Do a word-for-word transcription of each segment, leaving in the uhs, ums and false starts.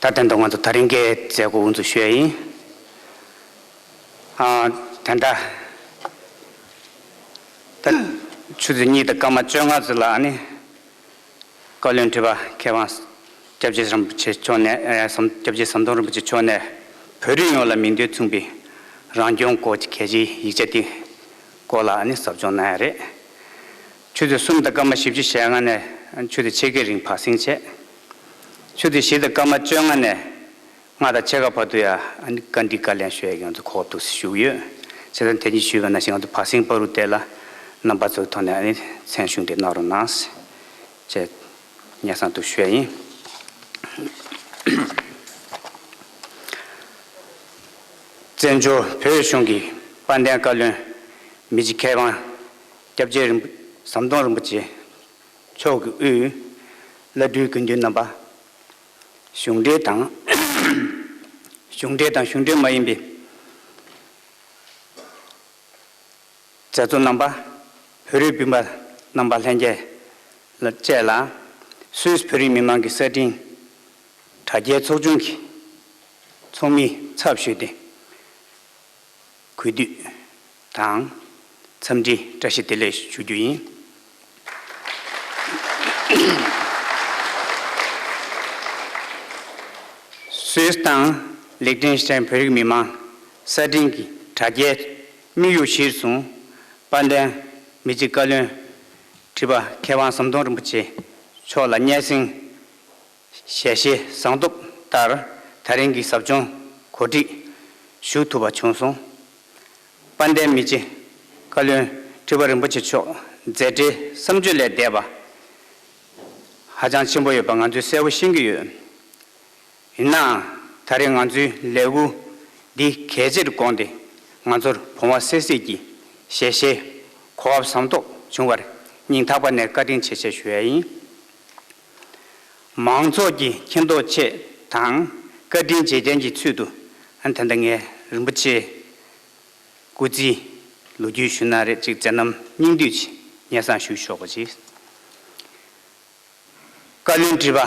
ད་དོན་དུ་ང་ཚོ་ད་རིང་གི་མཛད་སྒོ་དབུ་འཛུགས་ཞུ་ཡ་ཡིན། ཨ། ད་ལྟ་ད་ཆུ་ཚོད་གཉིས་དང་སྐར་མ་བཅོ་ལྔ་ཙམ་ལ་ཨ་ནི། བཀའ་བློན་ཁྲི་པ་མཁས་དབང་སྐྱབས་རྗེ་རིན་པོ་ཆེ་མཆོག་ནས། ཨ། ཟམ། སྐྱབས་རྗེ་ཟམ་གདོང་རིན་པོ་ཆེ་མཆོག་ནས་བོད་རིགས་ཡོངས་ལ་མིང་དོན་མཚུངས་པའི་རང་སྐྱོང་སྐོར་གྱི་གལ་ཆེའི་ཡིག་ཆ་དེ་སྐོར་ལ་ཨ་ནི་ཟབ་སྦྱོང་གནང་ཡ་རེད། ཆུ་ཚོད་གསུམ་དང་སྐར་མ་བཞི་བཅུ་ཞེ་ལྔ་ནས་ཆུ་ཚོད་ཕྱེད་ཀའི་རིང་བར་གསེང་བྱས། ཆུ་ཚོད་བཞི་དང་སྐར་མ་བཅོ་ལྔ་ནས་ལྔ་དང་ཕྱེད་ཀ་བར་དུ་ཡ་ཨ་ནི་བཀའ་འདྲི་བཀའ་ལན་ཞུ་ཡ་ང་ཚོ་གོ་སྐབས་འདུག་ཟེར་ཞུ་གི་ཡོད། བྱས་ཙང་དེ་ཉིད་ཞུས་པ་ནང་བཞིན་ང་ཚོ་བར་གསེང་བར་དུ་དེ་ལ་རྣམ་པ་ཚོའི་ཐོག་ནས་ཨ་ནི་མཚན་གཞུང་དེ་གནང་རོགས་གནང་ཞེས་སྙན་སེང་དུ་ཞུ་ཡ་ཡིན། བཙན་བྱོལ་བོད་གཞུང་གི་དཔལ་ལྡན་བཀའ་བློན་མི་རྗེ་མཁས་དབང་སྐྱབས་རྗེ་རིན་པོ། ཟམ་གདོང་རིན་པོ་ཆེ་མཆོག་གི་དབུས་བླ་སྤྲུལ་དགེ་འདུན་རྣམ་པ། གཞུང་འབྲེལ་དང་། གཞུང་འབྲེལ་དང་གཞུང་འབྲེལ་མ་ཡིན་པའི་མཛད་གཙོ་རྣམ་པ། བོད་རིགས་སྤུན་ཟླ་རྣམ་པ་ལྷན་རྒྱས་ལ་བཅས་ལ། སུད་སི་བོད་རིགས་མི་མང་གི་གསར་འཕྲིན་དྲ་རྒྱའི་ཚོགས་ཆུང་གི་ཚོགས་མིའི་ཚབ་ཞུས་ཏེ། གུས་འདུད་དང་འཚམས་འདྲི་བཀྲ་ཤིས་བདེ་ལེགས་ཞུ་རྒྱུ་ཡིན། སུད་སི་དང་ལིག་ཏེན་སི་ཏན་བོད་རིགས་མི་མང་གསར་འཕྲིན་གྱི་དྲ་རྒྱའི་དམིགས་ཡུལ་གཞིར་བཟུང་། དཔལ་ལྡན་མི་རྗེ་བཀའ་བློན་ཁྲི་པ་མཁས་དབང་ཟམ་གདོང་རིན་པོ་ཆེ་མཆོག་ལ་སྙན་སེང་ཞལ་བཞེས་གསང་ཐོབ་ལྟར་ད་རིང་གི་ཟབ་སྦྱོང་གོ་སྒྲིག་ཞུ་ཐུབ་པ་བྱུང་སོང་། དཔལ་ལྡན་མི་རྗེ་བཀའ་བློན་ཁྲི་པ་རིན་པོ་ཆེ་མཆོག་མཛད་བྲེལ་བསམ་བརྗོད་ལས་འདས་པ་ཧ་ཅང་ཆེན་པོ་ཡོད་པ་ང་ཚོས་གསལ་པོ་ཤེས་ཀྱི་ཡོད། ཡིན་ནའང་ད་རེས་ང་ཚོའི་ལས་འགུལ་འདི་གལ་ཆེར་དགོངས་ཏེ་ང་ཚོར་བུང་བ་བསྲེག་བསྲེག་གི་ཞལ་བཞེས་གོ་སྐབས་ཟབ་ཏོག་བྱུང་བར་སྙིང་ཐག་པ་ནས་བཀའ་དྲིན་ཆེ་ཞེས་ཞུ་ཡ་ཡིན། མང་ཚོགས་ཀྱི་མཁྱེན་རྟོགས་ཆེད་དང་བཀའ་དྲིན་རྗེས་དྲན་གྱི་ཚུལ་དུ། ཨ། ད་ལྟ་ངས་རིན་པོ་ཆེ་སྐུ་ཚེའི་ལོ་རྒྱུས་ཞུ་ན་རེ་ཅིག་མཛད་རྣམ་སྙིང་བསྡུས་ཅིག་སྙན་སེང་ཞུ་ཆོག་པ་ཅིག། བཀའ་བློན་ཁྲི་པ་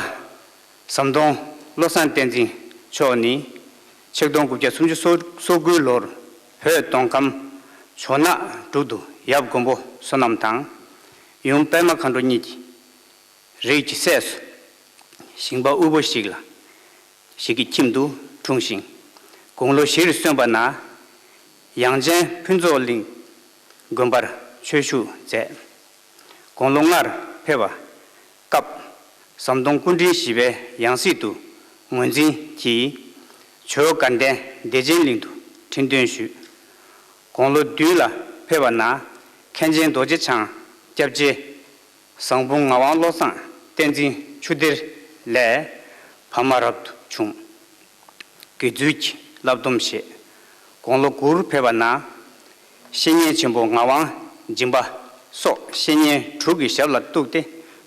ཟམ་གདོང་བློ་བཟང་བསྟན་འཛིན་མཆོག་ནི་ཆིག་སྟོང་དགུ་བརྒྱ་སུམ་ཅུ་སོ་དགུའི་ལོར་བོད་མདོ་ཁམས་ཇོ་ནག་འབྲུག་ཏུ་ཡབ་མགོན་པོ་བསོད་ནམས་དང་ཡུམ་པདྨ་མཁའ་འགྲོ་གཉིས་ཀྱི་རིགས་ཀྱི་སྲས་སུ་ཞིང་པ་དབུལ་པོ་ཞིག་ལ། ཞིག་གི་ཁྱིམ་དུ་འཁྲུངས་ཤིང་། དགུང་ལོ་བཞིར་སོན་པ་ན། ཡང་ཆེན་ཕུན་ཚོགས་གླིང་དགོན་པར་ཆོས་ཞུགས་མཛད། དགུང་ལོ་ལྔར་ཕེབས་པའི་སྐབས། ཟམ་གདོང་སྐུ་ཕྲེང་བཞི་པའི་ཡང་སྲིད་དུ་ངོས་འཛིན་གྱིས། ཇོ་བོ་དགའ་ལྡན་བདེ་ཆེན་གླིང་དུ་ཁྲི་འདོན་ཞུས། དགུང་ལོ་བདུན་ལ་ཕེབས་པ་ན། མཁན་ཆེན་རྡོ་རྗེ་འཆང་སྐྱབས་རྗེ་ཟམ་གདོང་ངག་དབང་བློ་བཟང་བསྟན་འཛིན་ཆུ་གཏེར་ལས་བར་མ་རབ་ཏུ་བྱུང་། དགེ་ཚུལ་གྱི་བསླབ་སྡོམ་བཞེས། དགུང་ལོ་དགུར་ཕེབས་པ་ན། བཤེས་གཉེན་ཆེན་པོ་ངག་དབང་སྦྱིན་པ་སོགས་བཤེས་གཉེན་དྲུག་གི་ཞབས་ལ་གཏུགས་ཏེ་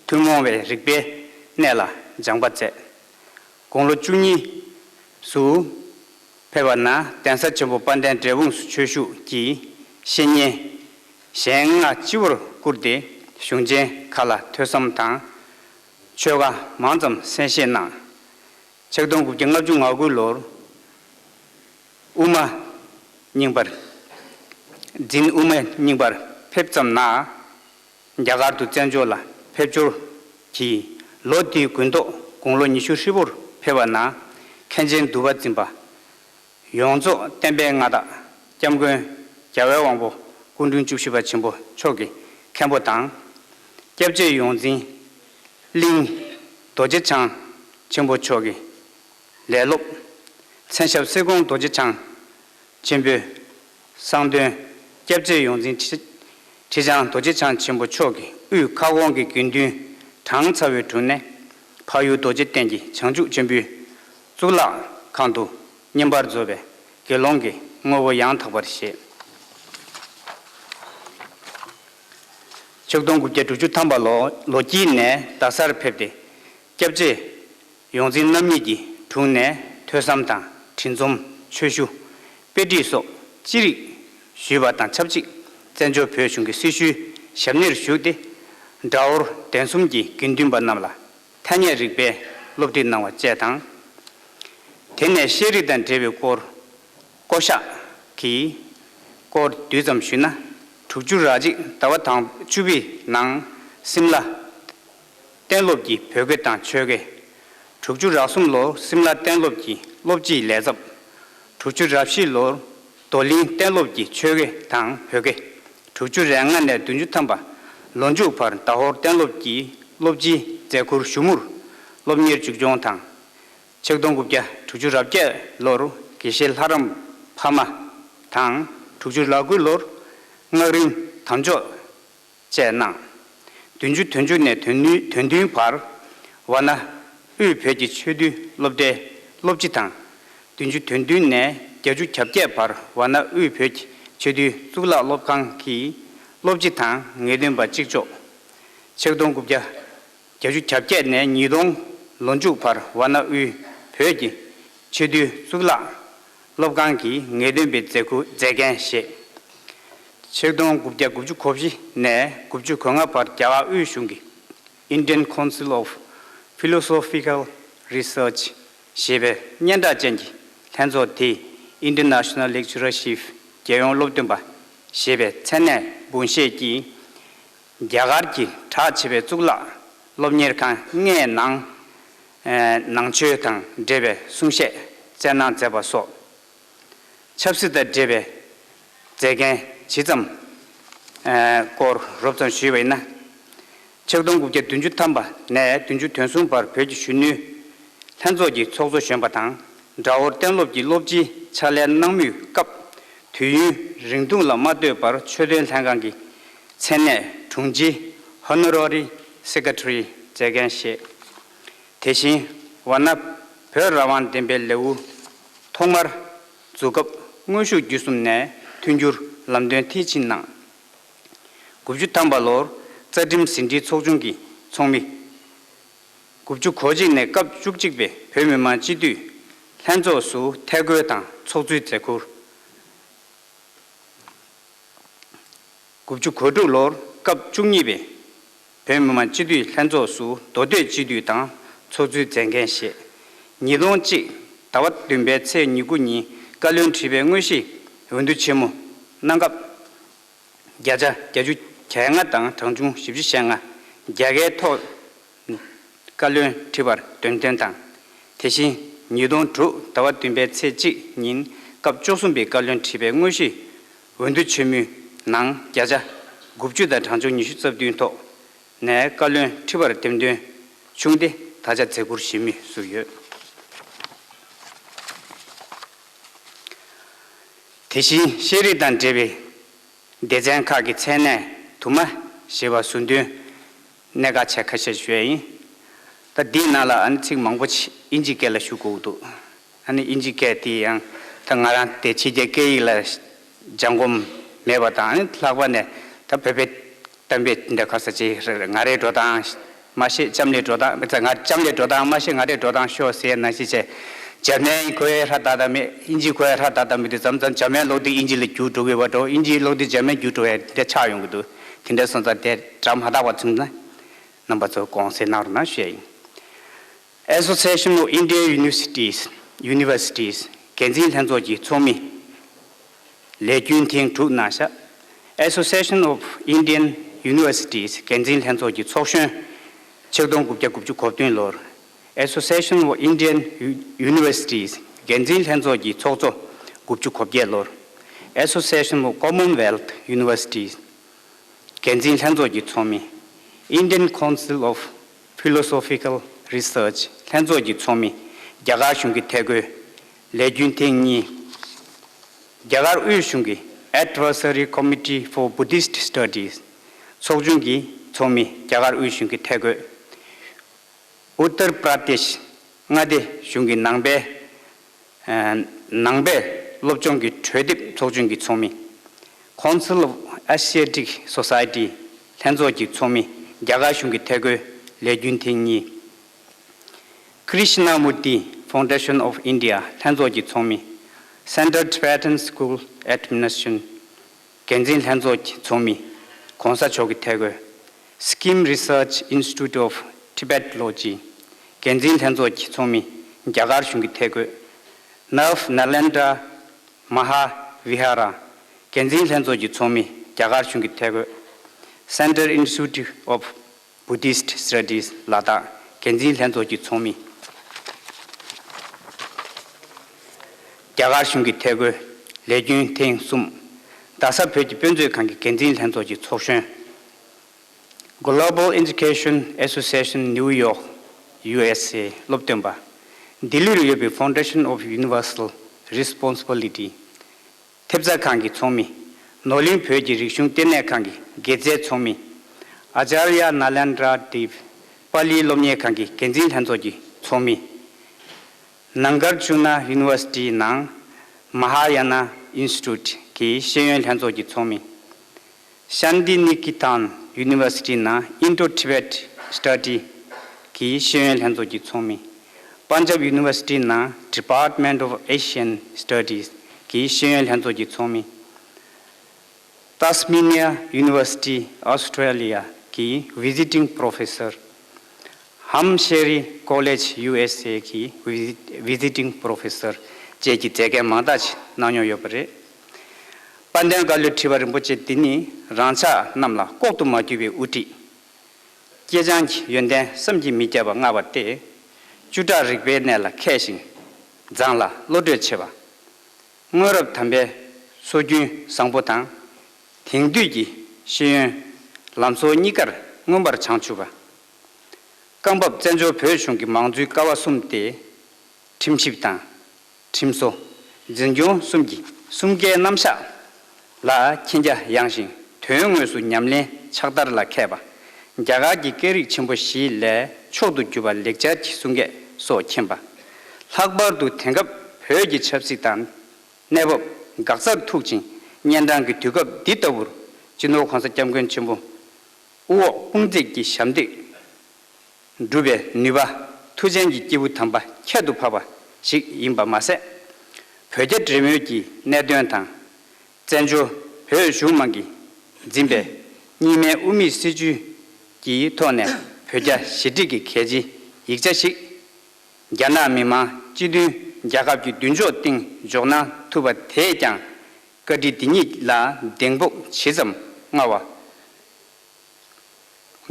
ཐུན་མོང་བའི་རིག་པའི་གནས་ལ་སྦྱངས་པ་མཛད། དགུང་ལོ་བཅུ་གཉིས་སུ་ཕེབས་པ་ན་གདན་ས་ཆེན་པོ་དཔལ་ལྡན་འབྲས་སྤུངས་སུ་ཆོས་ཞུགས་ཀྱིས་བཤེས་གཉེན་གཞན་ལྔ་སྤྱི་བོར་བཀུར་ཏེ་གཞུང་ཆེན་ཁག་ལ་ཐོས་བསམ་དང་ཆོས་བཀའ་མང་ཙམ་གསན་བཞེས་གནང་། ཆིག་སྟོང་དགུ་བརྒྱ་ལྔ་བཅུ་ང་དགུའི་ལོར་དབུ་མ་རྙིང་པར། འཛིན་དབུ་མ་རྙིང་པར་ཕེབས་ཙམ་ན། རྒྱ་གར་དུ་བཙན་བྱོལ་ལ་ཕེབས་འབྱོར་གྱིས། ལོ་དེའི་དགུན་ཐོག་དགུང་ལོ་ཉི་ཤུ་ཧྲིལ་པོར་ཕེབས་པ་ན། མཁན་ཆེན་འདུས་པ་འཛིན་པ་ཡོངས་རྫོགས་བསྟན་པའི་མངའ་བདག་སྐྱབས་མགོན་རྒྱལ་བའི་དབང་པོ་སྐུ་ཕྲེང་བཅུ་བཞི་པ་ཆེན་པོ་མཆོག་གི་མཁན་པོ་དང་། སྐྱབས་རྗེ་ཡོངས་འཛིན་གླིང་རྡོ་རྗེ་འཆང་ཆེན་པོ་མཆོག་གི་ལས་སློབ། མཚན་ཞབས་སེར་ཀོང་རྡོ་རྗེ་འཆང་ཆེན་པོའི་གསང་འདུན། སྐྱབས་རྗེ་ཡོངས་འཛིན་ཁྲི་ཁྲི་བྱང་རྡོ་རྗེ་འཆང་ཆེན་པོ་མཆོག་གི་དབུས་ཁ་སྐོང་གི་དགེ་འདུན་གྲངས་ཚ་བོའི་དྲུང་ནས། འཕགས་ཡུལ་རྡོ་རྗེ་གདན་གྱི་བྱང་ཆུབ་ཆེན་པོའི་གཙུག་ལག་ཁང་དུ་བསྙེན་པར་རྫོགས་པའི་དགེ་སློང་གི་དངོས་པོ་ཡང་དག་པར་བཞེས། ཆིག་སྟོང་དགུ་བརྒྱ་དྲུག་ཅུ་ཐམ་པ་ལོ་ལོ་དཀྱིལ་ནས་རྡ་སར་ཕེབས་ཏེ། སྐྱབས་རྗེ་ཡོངས་འཛིན་རྣམ་གཉིས་ཀྱི་དྲུང་ནས་ཐོས་བསམ་དང་། གྲི་འཛོམས། ཆོས་ཞུ། དཔེ་ཁྲིད་སོགས་ཅི་རིགས་ཞུས་པ་དང་ཆབས་ཅིག། བཙན་བྱོལ་བོད་གཞུང་གི་སྲི་ཞུའི་ཞབས་གནས་སུ་ཞུགས་ཏེ། སྦྲ་བོར་གདན་གསུམ་གྱི་དགེ་འདུན་པ་རྣམས་ལ་ཐ་སྙད་རིག་པའི་སློབ་ཁྲིད་གནང་བ་བཅས་དང་། དེ་ནས་ཤེས་རིག་དང་འབྲེལ་བའི་སྐོར། བསྐོ་བཞག་གི་སྐོར་བསྡུས་ཙམ་ཞུས་ན། དྲུག་ཅུ་རེ་གཅིག་ཟླ་བ་དང་བཅུ་པའི་ནང་སིམ་ལ་གཏན་སློབ་ཀྱི་བོད་སྐད་དང་ཆོས་སྐད། དྲུག་ཅུ་རེ་གསུམ་ལོར་སིམ་ལ་གཏན་སློབ་ཀྱི་སློབ་སྤྱིའི་ལས་ཚབ། དྲུག་ཅུ་རེ་བཞི་ལོར་རྡོར་གླིང་གཏན་སློབ་ཀྱི་ཆོས་སྐད་དང་བོད་སྐད། དྲུག་ཅུ་རེ་ལྔ་ནས་བདུན་ཅུ་ཐམ་པ་ལོ་མཇུག་བར་ཟླ་ཧོར་གཏན་སློབ་ཀྱི་སློབ་སྤྱིའི་མཛད་ཁུར་ཞུ་མུར་སློབ་གཉེར་མཇུག་སྐྱོང་དང་། ཆིག་སྟོང་དགུ་བརྒྱ་དྲུག་ཅུ་རེ་བརྒྱད་ལོར་དགེ་བཤེས་ལྷ་རམས་འཕར་མ་དང་། དྲུག་ཅུ་རེ་དགུ་ལོར་སྔགས་རིམ་དམ་འཇོག་བཅས་གནང་། བདུན་ཅུ་དོན་བཅུ་ནས་དོན་བདུན་དོན་བདུན་བར་ཝཱ་ཎ་དབུས་བོད་ཀྱི་ཆོས་འདུལ་སློབ་གྲྭའི་སློབ་སྤྱི་དང་། བདུན་ཅུ་དོན་བདུན་ནས་བརྒྱད་ཅུ་གྱ་བརྒྱད་བར་ཝཱ་ཎ་དབུས་བོད་ཀྱི་ཆོས་འདུལ་གཙུག་ལག་སློབ་ཁང་གི་སློབ་སྤྱི་དང་ངེས་སྟོན་པ་གཅིག་ལྕོགས། ཆིག་སྟོང་དགུ་བརྒྱ་བརྒྱད་ཅུ་གྱ་བརྒྱད་ནས་ཉིས་སྟོང་ལོ་མཇུག་བར་ཝཱ་ཎ་དབུས་བོད་ཀྱི་ཆོས་འདུལ་གཙུག་ལག་སློབ་ཁང་གི་ངེས་སྟོན་པའི་མཛད་ཁུར་མཛད་འགན་བཞེས། ཆིག་སྟོང་དགུ་བརྒྱ་དགུ་བཅུ་གོ་བཞི་ནས་དགུ་བཅུ་གོ་ལྔ་བར་རྒྱ་གར་དབུས་གཞུང་གི་Indian Council of Philosophical Research ཞེས་པའི་སྙན་གྲགས་ཅན་གྱི་ལྷན་ཚོགས་དེའི་International Lecturership རྒྱལ་ཡོངས་སློབ་སྟོན་པ་ཞེས་པའི་མཚན་གནས་འབུལ་བཞེས་ཀྱིས། རྒྱ་གར་གྱི་གྲགས་ཆེ་བའི་གཙུག་ལག་སློབ་གཉེར་ཁང་ལྔའི་ནང་། ཨེ། ནང་ཆོས་དང་འབྲེལ་བའི་གསུང་བཤད་སྩལ་གནང་མཛད་པ་སོགས། ཆབ་སྲིད་དང་འབྲེལ་བའི་མཛད་འགན་ཇི་ཙམ། ཨེ། སྐོར་རོབ་ཙམ་ཞུས་པ་ཡིན་ན། ཆིག་སྟོང་དགུ་བརྒྱ་བདུན་ཅུ་ཐམ་པ་ནས་བདུན་ཅུ་དོན་གསུམ་བར་བོད་ཀྱི་གཞོན་ནུའི་ལྷན་ཚོགས་ཀྱི་ཚོགས་གཙོ་གཞོན་པ་དང་། ཟླ་ཧོར་གཏན་སློབ་ཀྱི་སློབ་སྤྱིའི་ཕྱག་ལས་གནང་མུས་སྐབས། དུས་ཡུན་རིང་ཐུང་ལ་མ་ལྟོས་པར་ཆོས་དོན་ལྷན་ཁང་གི་མཚན་གནས་དྲུང་ཆེ་Honorary Secretary མཛད་འགན་བཞེས། དེ་བཞིན་ཝཱ་ཎ་བོད་རང་དབང་བདེན་པའི་ལེའུ་ཐོག་མར་འཛུགས་སྐབས་དངོས་ཤུགས་བརྒྱུད་གསུམ་ནས་མཐུན་འགྱུར་ལམ་སྟོན་མཐིལ་ཕྱིན་གནང་། དགུ་བཅུ་ཐམ་པ་ལོར་རྩ་ཁྲིམས་ཟིན་བྲིས་ཚོགས་ཆུང་གི་ཚོགས་མི། དགུ་བཅུ་གོ་གཅིག་ནས་སྐབས་བཅུ་གཅིག་པའི་བོད་མི་མང་སྤྱི་འཐུས་ལྷན་ཚོགས་སུ་ཐད་བསྐོས་དང་ཚོགས་གཙོའི་མཛད་ཁུར། དགུ་བཅུ་གོ་དྲུག་ལོར་སྐབས་བཅུ་གཉིས་པའི་བོད་མི་མང་སྤྱི་འཐུས་ལྷན་ཚོགས་སུ་མདོ་སྟོད་སྤྱི་འཐུས་དང་ཚོགས་གཙོའི་མཛད་འགན་བཞེས། ཉིས་སྟོང་གཅིག་ཟླ་བ་བདུན་པའི་ཚེས་ཉེར་དགུ་ཉིན་བཀའ་བློན་ཁྲི་པའི་དངོས་གཞིའི་འོས་བསྡུ་ཆེན་མོ་གནང་སྐབས། བརྒྱ་ཆ་བརྒྱད་ཅུ་གྱ་ལྔ་དང་གྲངས་ཆུང་བཞི་བཅུ་ཞེ་ལྔ་རྒྱ་སྐད་ཐོག་བཀའ་བློན་ཁྲི་པར་འདེམས་ཐོན་དང་། དེ་བཞིན་ཉིས་སྟོང་དྲུག་ཟླ་བ་བདུན་པའི་ཚེས་གཅིག་ཉིན་སྐབས་བཅུ་གསུམ་པའི་བཀའ་བློན་ཁྲི་པའི་དངོས་གཞིའི་འོས་བསྡུ་ཆེན་མོའི་ནང་བརྒྱ་ཆ་དགུ་བཅུ་དང་གྲངས་ཆུང་ཉི་ཤུ་རྩ་བདུན་ཐོག་ནས་བཀའ་བློན་ཁྲི་པར་འདེམས་ཐོན་བྱུང་སྟེ། ད་ཆ་མཛད་ཁུར་གཞི་མེད་བཟོས་ཡོད། དེ་བཞིན་ཤེས་རིག་དང་འབྲེལ་བའི་སྡེ་ཚན་ཁག་གི་མཚན་གནས་དུ་མ་ཞེས་པ་ཟུར་འདོན་གནད་འགག་ཆེ་ཁ་ཤས་ཞུ་ཡ་ཡིན། ད་འདིའི་ནང་ལ་ཨ་ནི་ཚིག་མང་པོ་ཅིག་དབྱིན་ཇིའི་སྐད་ལ་ཞུ་དགོས་འདུག་ཨ་ནི་དབྱིན་ཇིའི་སྐད་དེ་ཡང་ད་ང་རང་དེ་ཕྱི་རྒྱལ་སྐད་ཡིག་ལ་སྦྱང་གོམས་མེད་པ་དང་། ཨ་ནི་ལྷག་པར་ནས་ད་བོད་པའི་གཏམ་དཔེ་འདི་འདྲ་ག་ས་ཅིག་ང་རའི་འགྲོ་སྟངས་མ་ཤེས། ལྕམ་ལའི་འགྲོ་སྟངས་མི་ཚེ་ང་ལྕམ་ལའི་འགྲོ་སྟངས་མ་ཤེས། ང་རའི་འགྲོ་སྟངས་ཤོག་ཟེར་ནང་བཞིན་བྱས། འཇར་མན་གོ་ཡ་ཧྲ་ཏག་ཏག་མེད། དབྱིན་ཇི་གོ་ཡ་ཧྲ་ཏག་ཏག་མེད་དུས་ཙམ་ཙམ་འཇར་མན་ཀློག་དུས་དབྱིན་ཇི་ལ་བསྒྱུར་འགྲོ་གི་བ་འགྲོ། དབྱིན་ཇི་ཀློག་དུས་འཇར་མན་བསྒྱུར་འགྲོ་ཡ་དེ་འདྲ་ཆགས་ཡོང་གི་འདུག་དེ་འདྲ་སོང་ཙང་དེ་འདྲ་མ་དག་པ་བྱུང་ན་རྣམ་པ་ཚོ་དགོངས་སེལ་གནང་རོགས་གནང་ཞུ་ཡ་ཡིན། Association of Indian Universities Universities འགན་འཛིན་ལྷན་ཚོགས་ཀྱི་ཚོགས་མི་ལས་རྒྱུན་ཐེངས་དྲུག་གནང་བཞག Association of Indian Universities འགན་འཛིན་ལྷན་ཚོགས་ཀྱི་ཚོགས་གཞོན། ཆིག་སྟོང་དགུ་བརྒྱ་དགུ་བཅུ་གོ་བདུན་ལོར། Association of Indian U- Universities འགན་འཛིན་ལྷན་ཚོགས་ཀྱི་ཚོགས་གཙོ། དགུ་བཅུ་གོ་བརྒྱད་ལོར། Association of Commonwealth Universities འགན་འཛིན་ལྷན་ཚོགས་ཀྱི་ཚོགས་མི། Indian Council of Philosophical Research ལྷན་ཚོགས་ཀྱི་ཚོགས་མི། རྒྱ་གར་གཞུང་གི་ཐད་བསྐོས་ལས་རྒྱུན་ཐེངས་གཉིས། རྒྱ་གར་དབུས་གཞུང་གི་Advisory Committee for Buddhist Studies ཚོགས་ཆུང་གི་ཚོགས་མི། རྒྱ་གར་དབུས་གཞུང་གི་ཐད་བསྐོས། ཨུ་ཏར་པྲ་དེཤ་མངའ་སྡེ་གཞུང་གི་ནང་པའི། ཨ། ནང་པའི་སློབ་སྦྱོང་གི་གྲོས་འདེབས་ཚོགས་ཆུང་གི་ཚོགས་མི། Council of Asiatic Society ལྷན་ཚོགས་ཀྱི་ཚོགས་མི། རྒྱ་གར་གཞུང་གི་ཐད་བསྐོས་ལས་རྒྱུན་ཐེངས་གཉིས། Krishnamurti Foundation of India ལྷན་ཚོགས་ཀྱི་ཚོགས་མི། Central Tibetan School Administration འགན་འཛིན་ལྷན་ཚོགས་ཀྱི་ཚོགས་མི། ༸གོང་ས་མཆོག་གི་ཐད་བསྐོས། Sikkim Research Institute of Tibetology འགན་འཛིན་ལྷན་ཚོགས་ཀྱི་ཚོགས་མི། རྒྱ་གར་གཞུང་གི་ཐད་བསྐོས། Nav Nalanda Mahavihara འགན་འཛིན་ལྷན་ཚོགས་ཀྱི་ཚོགས་མི། རྒྱ་གར་གཞུང་གི་ཐད་བསྐོས། Central Institute of Buddhist Studies Ladakh འགན་འཛིན་ལྷན་ཚོགས་ཀྱི་ཚོགས་མི། རྒྱ་གར་གཞུང་གི་ཐད་བསྐོས། ལས་རྒྱུན་ཐེངས་གསུམ། རྡ་ས་བོད་ཀྱི་དཔེ་མཛོད་ཁང་གི་འགན་འཛིན་ལྷན་ཚོགས་ཀྱི་ཚོགས་གཞོན། Global Education Association New York USA སློབ་སྟོན་པ། ལྡི་ལི་རུ་ཡོད་པའི་Foundation of Universal Responsibility ཐེབས་རྩ་ཁང་གི་ཚོགས་མི། ནོར་གླིང་བོད་ཀྱི་རིག་གཞུང་ལྟེ་གནས་ཁང་གི་དགེ་རྩའི་ཚོགས་མི། Acharya Nalendra Dev པཱ་ལིའི་སློབ་གཉེར་ཁང་གི་འགན་འཛིན་ལྷན་ཚོགས་ཀྱི་ཚོགས་མི། Nagarjuna University ནང་Mahayana Institute གི་ཤེས་ཡོན་ལྷན་ཚོགས་ཀྱི་ཚོགས་མི། Shantiniketan University ནང་Indo-Tibet Study གི་ཤེས་ཡོན་ལྷན་ཚོགས་ཀྱི་ཚོགས་མི། Punjab University ནང་Department of Asian Studies གི་ཤེས་ཡོན་ལྷན་ཚོགས་ཀྱི་ཚོགས་མི། Tasmania University Australia གི་Visiting Professor། Hampshire College USA གི་Visit- Visiting Professor བཅས་ཀྱི་མཛད་འགན་མང་དག་ཅིག་གནང་མྱོང་ཡོད་པ་རེད། དཔལ་ལྡན་བཀའ་བློན་ཁྲི་པ་རིན་པོ་ཆེ་འདི་ཉིད་རང་ཅག་རྣམས་ལ་ལྐོག་ཏུ་མ་གྱུར་པའི་དབུ་ཁྲིད། སྐྱེས་སྦྱངས་ཀྱི་ཡོན་ཏན་བསམ་གྱིས་མི་ཁྱབ་པ་མངའ་བར་བརྟེན། བཅུ་ཕྲག་རིག་པའི་གནས་ལ་མཁས་ཤིང་། མཛངས་ལ་བློ་གྲོས་ཆེ་བ། སྔོན་རབས་དམ་པའི་སྲོལ་རྒྱུན་བཟང་པོ་དང་། དེང་དུས་ཀྱི་ཤེས་ཡོན་ལམ་སྲོལ་གཉིས་ཀར་མངོན་པར་བྱང་ཆུབ་པ། རྐང་འབབ་བཙན་བྱོལ་བོད་གཞུང་གི་མང་གཙོའི་ཀ་བ་གསུམ་སྟེ། ཁྲིམས་ཞིབ་དང་། ཁྲིམས་བཟོ། འཛིན་སྐྱོང་གསུམ་གྱི་གསུམ་ཀའི་རྣམ་གཞག་ལ་མཁྱེན་རྒྱ་ཡངས་ཤིང་དོན་དངོས་སུ་ཉམས་ལེན་ཕྱག་བསྟར་ལ་མཁས་པ། རྒྱ་གར་གྱི་སྐད་རིགས་ཆེན་པོ་བཞི་ལས་མཆོག་ཏུ་གྱུར་པ་ལེགས་སྦྱར་གྱི་གསུང་སྐད་སོགས་མཁྱེན་པ། ལྷག་པར་དུ་དེང་སྐབས་བོད་ཀྱི་ཆབ་སྲིད་དང་། གནས་བབ་འགག་རྩར་ཐུག་ཅིང་། གཉན་འཕྲང་གི་དུས་སྐབས་འདི་ལྟ་བུར་སྤྱི་ནོར་གོང་ས་སྐྱབས་མགོན་ཆེན་པོ་དབུ་འོག་དཔུང་བརྩེགས་ཀྱི་ཞབས་འདེགས་སྒྲུབ་པའི་ནུས་པ། མཐུ་ཆེན་གྱི་སྐྱེས་བུ་དམ་པ་ཁྱད་དུ་འཕགས་པ་ཞིག་ཡིན་པ་མ་ཟད། བོད་རྒྱ་འབྲེལ་མོལ་གྱི་གནད་དོན་དང་། བཙན་བྱོལ་བོད་གཞུང་མང་གིས་འཛིན་པའི་གཉིས་སྨན་དབུ་མའི་སྲིད་བྱུས་ཀྱི་ཐོག་ནས་བོད་རྒྱ་ཞི་འགྲིག་གི་གལ་ཆེའི་ཡིག་ཆ་ཞིག་རྒྱ་ནག་མི་དམངས་སྤྱི་མཐུན་རྒྱལ་ཁབ་ཀྱི་མདུན་ཅོག་སྟེང་འཇོག་གནང་ཐུབ་པ་དེས་ཀྱང་། བཀའ་ཁྲིད་འདི་ཉིད་ལ་གདེང་སྤོབས་ཇི་ཙམ་མངའ་བ།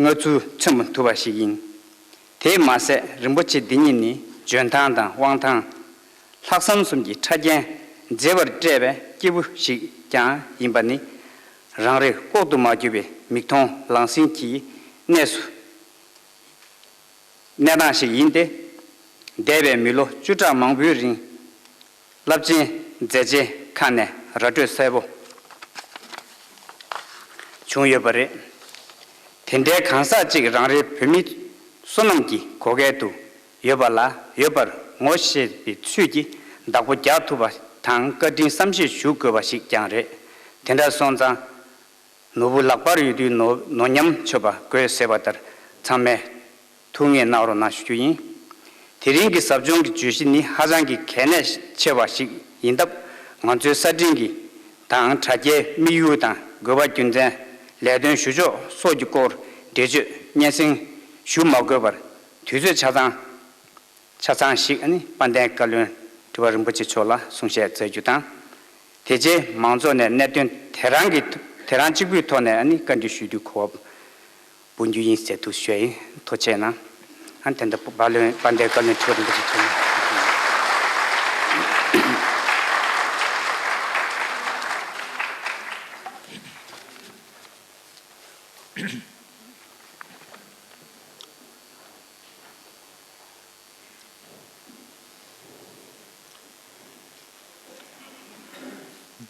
མངའ་ཚུལ་མཚོན་ཐུབ་པ་ཞིག་ཡིན། དེས་མ་ཟད། རིན་པོ་ཆེ་འདི་ཉིད་ནི་འཇོན་ཐང་དང་དབང་ཐང་། ལྷག་བསམ་གསུམ་གྱི་ཕྲ་རྒྱན་མཛེས་པར་སྤྲས་པའི་སྐྱེས་བུ་ཞིག་ཀྱང་ཡིན་པ་ནི། རང་རེ་ལྐོག་ཏུ་མ་གྱུར་པའི་མིག་མཐོང་ལག་ཟིན་གྱི་གནས་སུ། གནས་སྟངས་ཤིག་ཡིན་ཏེ། འདས་པའི་མི་ལོ་བཅུ་ཕྲག་མང་པོའི་རིང་། རླབས་ཆེན་མཛད་རྗེས་ཁག་ནས་ར་སྤྲོད་གསལ་པོ་བྱུང་ཡོད་པ་རེད། དེ་འདྲའི་གང་ཟག་ཅིག་རང་རེའི་བོད་མི་བསོད་ནམས་ཀྱི་བགོ་སྐལ་དུ་ཡོད་པ་ལ་ཡོད་པར་ངོ་ཤེས་པའི་ཚུལ་གྱིས་བདག་པོ་རྒྱག་ཐུབ་པ་དང་བཀའ་དྲིན་བསམ་ཤེས་ཞུ་དགོས་པ་ཞིག་ཀྱང་རེད། དེ་འདྲ་སོང་ཙང་། ནོར་བུ་ལག་པར་ཡོད་དུས་ནོར་ནོར་ཉམས་ཆོད་པ་དགོས་ཟེར་བ་ལྟར། ཚང་མས་ཐུགས་ངེས་གནང་རོགས་གནང་ཞུ་རྒྱུ་ཡིན། དེ་རིང་གི་ཟབ་སྦྱོང་གི་བརྗོད་གཞི་ནི་ཧ་ཅང་གི་གལ་གནད་ཆེ་བ་ཞིག་ཡིན་སྟབས། ང་ཚོའི་གསར་འཕྲིན་གྱི་དང་དྲ་རྒྱའི་དམིགས་ཡུལ་དང་དགོས་པ་རྒྱུ་མཚན། ལས་དོན་ཞུ་ཕྱོགས་སོགས་ཀྱི་སྐོར་འགྲེལ་བརྗོད་སྙན་སེང་ཞུ་མ་དགོས་པར། དུས་ཚོད་ཆ་ཚང་། ཆ་ཚང་ཞིག་ནི་དཔལ་ལྡན་བཀའ་བློན་ཁྲི་པ་རིན་པོ་ཆེ་མཆོག་ལ་གསུང་བཤད་མཛད་རྒྱུ་དང་། དེ་རྗེས་མང་ཚོགས་ནས་གནད་དོན་དེ་རང་གི་དེ་རང་གཅིག་པུའི་ཐོག་ནས་ནི་བཀའ་འདྲི་ཞུ་རྒྱུའི་གོ་སྐབས་འབུལ་རྒྱུ་ཡིན་ཟེར་དུ་ཞུ་ཡ་ཡིན། ཐུགས་རྗེ་གནང་། ཨ་དེ་འདྲ་བཀའ་བློན་དཔལ་ལྡན་བཀའ་བློན་ཁྲི་པ་རིན་པོ་ཆེ་མཆོག་ནས།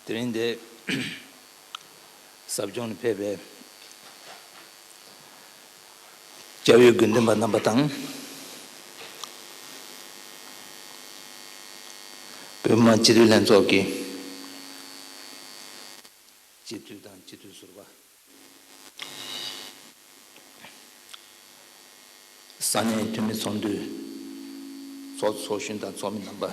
དེ་རིང་འདིར་ཟབ་སྦྱོང་ལ་ཕེབས་པའི་སྐྱབས་ཡུལ་དགེ་འདུན་པ་རྣམ་པ་དང་། བོད་མི་མང་སྤྱི་འཐུས་ལྷན་ཚོགས་ཀྱི་སྤྱི་འཐུས་དང་སྤྱི་འཐུས་ཟུར་པ། ས་གནས་འཐུས་མི་ཚོགས་འདུའི་ཚོགས་ཚོགས་གཞོན་དང་ཚོགས་མི་རྣམ་པ།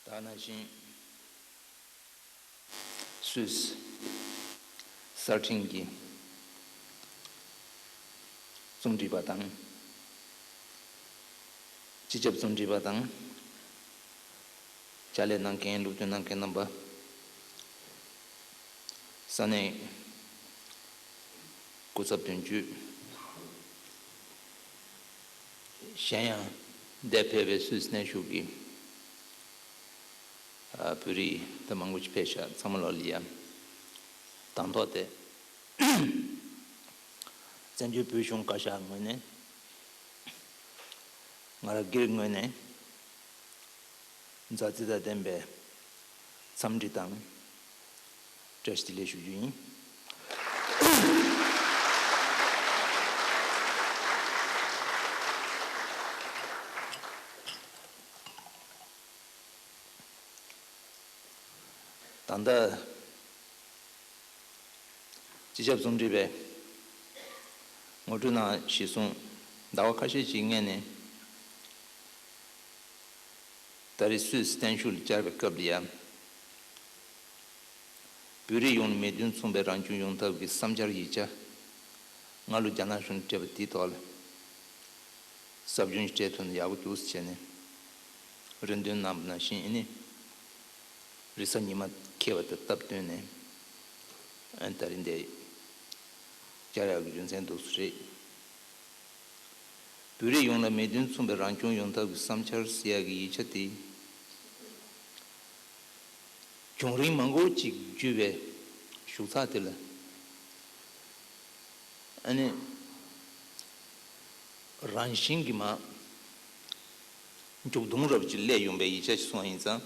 དེ་ནང་བཞིན་སུད་སི་གསར་འཕྲིན་གྱི་ རྩོམ་སྒྲིག་པ་དང་། སྤྱི་ཁྱབ་རྩོམ་སྒྲིག་པ་དང་། ཕྱག་ལས་གནང་མཁན་སློབ་སྟོན་གནང་མཁན་རྣམ་པ། ས་གནས་སྐུ་ཚབ་དོན་གཅོད། གཞན་ཡང་འདིར་ཕེབས་པའི་སུད་སི་གནས་བཞུགས་ཀྱི་ཨ་བོད་རིགས་ད་མང་པོ་ཅིག་ཕེབས་ཤག་ཚང་མ་ལོ་ལ་ཡ། དང་ཐོག་དེ། བཙན་བྱོལ་བོད་གཞུང་བཀའ་ཤག་ངོས་ནས། ང་རང་སྒེར་ངོས་ནས། མཛའ་བརྩེ་དང་ལྡན་པའི་འཚམས་འདྲི་དང་བཀྲ་ཤིས་བདེ་ལེགས་ཞུ་རྒྱུ་ཡིན། ད་ལྟ། སྤྱི་ཁྱབ་རྩོམ་སྒྲིག་པས་ངོ་སྤྲོད་གནང་གཞིར་བཟུང་ཟླ་བ་ཁ་ཤས་ཤིག་སྔོན་ནས་ད་རེས་སུད་སི་བརྟན་བཞུགས་ལ་བཅར་བའི་སྐབས་ལ་ཡང་བོད་རིགས་ཡོངས་ལ་མིག་མདུན་མཚུངས་པའི་རང་སྐྱོང་ཡོང་ཐབས་ཀྱི་བསམ་འཆར་ཡིག་ཆ་སྔ་ལོ་རྒྱ་ནག་གཞུང་ལ་སྤྲད་པ་དེའི་ཐོག་ལ་ཟབ་སྦྱོང་ཞིག་སྤྲད་ཐུབ་ན་ཡག་པོ་འདུག་ཟེར་བྱས་ནས་རེ་འདུན་གནང་བ་ནང་བཞིན་ཨ་ནི། རེས་གཟའ་ཉི་མ་འཁེལ་བ་དང་སྟབས་བསྟུན་ནས་ཨ་ནི་ད་རིང་འདིར་བཅར་ཡག་གི་རྒྱུ་མཚན་འདུག་སེ་རེད། བོད་རིགས་ཡོངས་ལ་མིག་མདུན་མཚུངས་པའི་རང་སྐྱོང་ཡོང་ཐབས་ཀྱི་བསམ་འཆར་ཟེར་ཡག་གི་ཡིག་ཆ་དེ་བྱུང་རིམ་མང་པོ་ཅིག་བརྒྱུད་པའི་བཞུགས་ཚགས་དེ་ལ་ཨ་ནི་རང་བཞིན་གྱིས་མར་མཇུག་སྡོམ་རབ་ཅིག་སླེབས་ཡོང་པའི་ཡིག་ཆ་ཞིག་སོང་བ་ཡིན་ཙང་།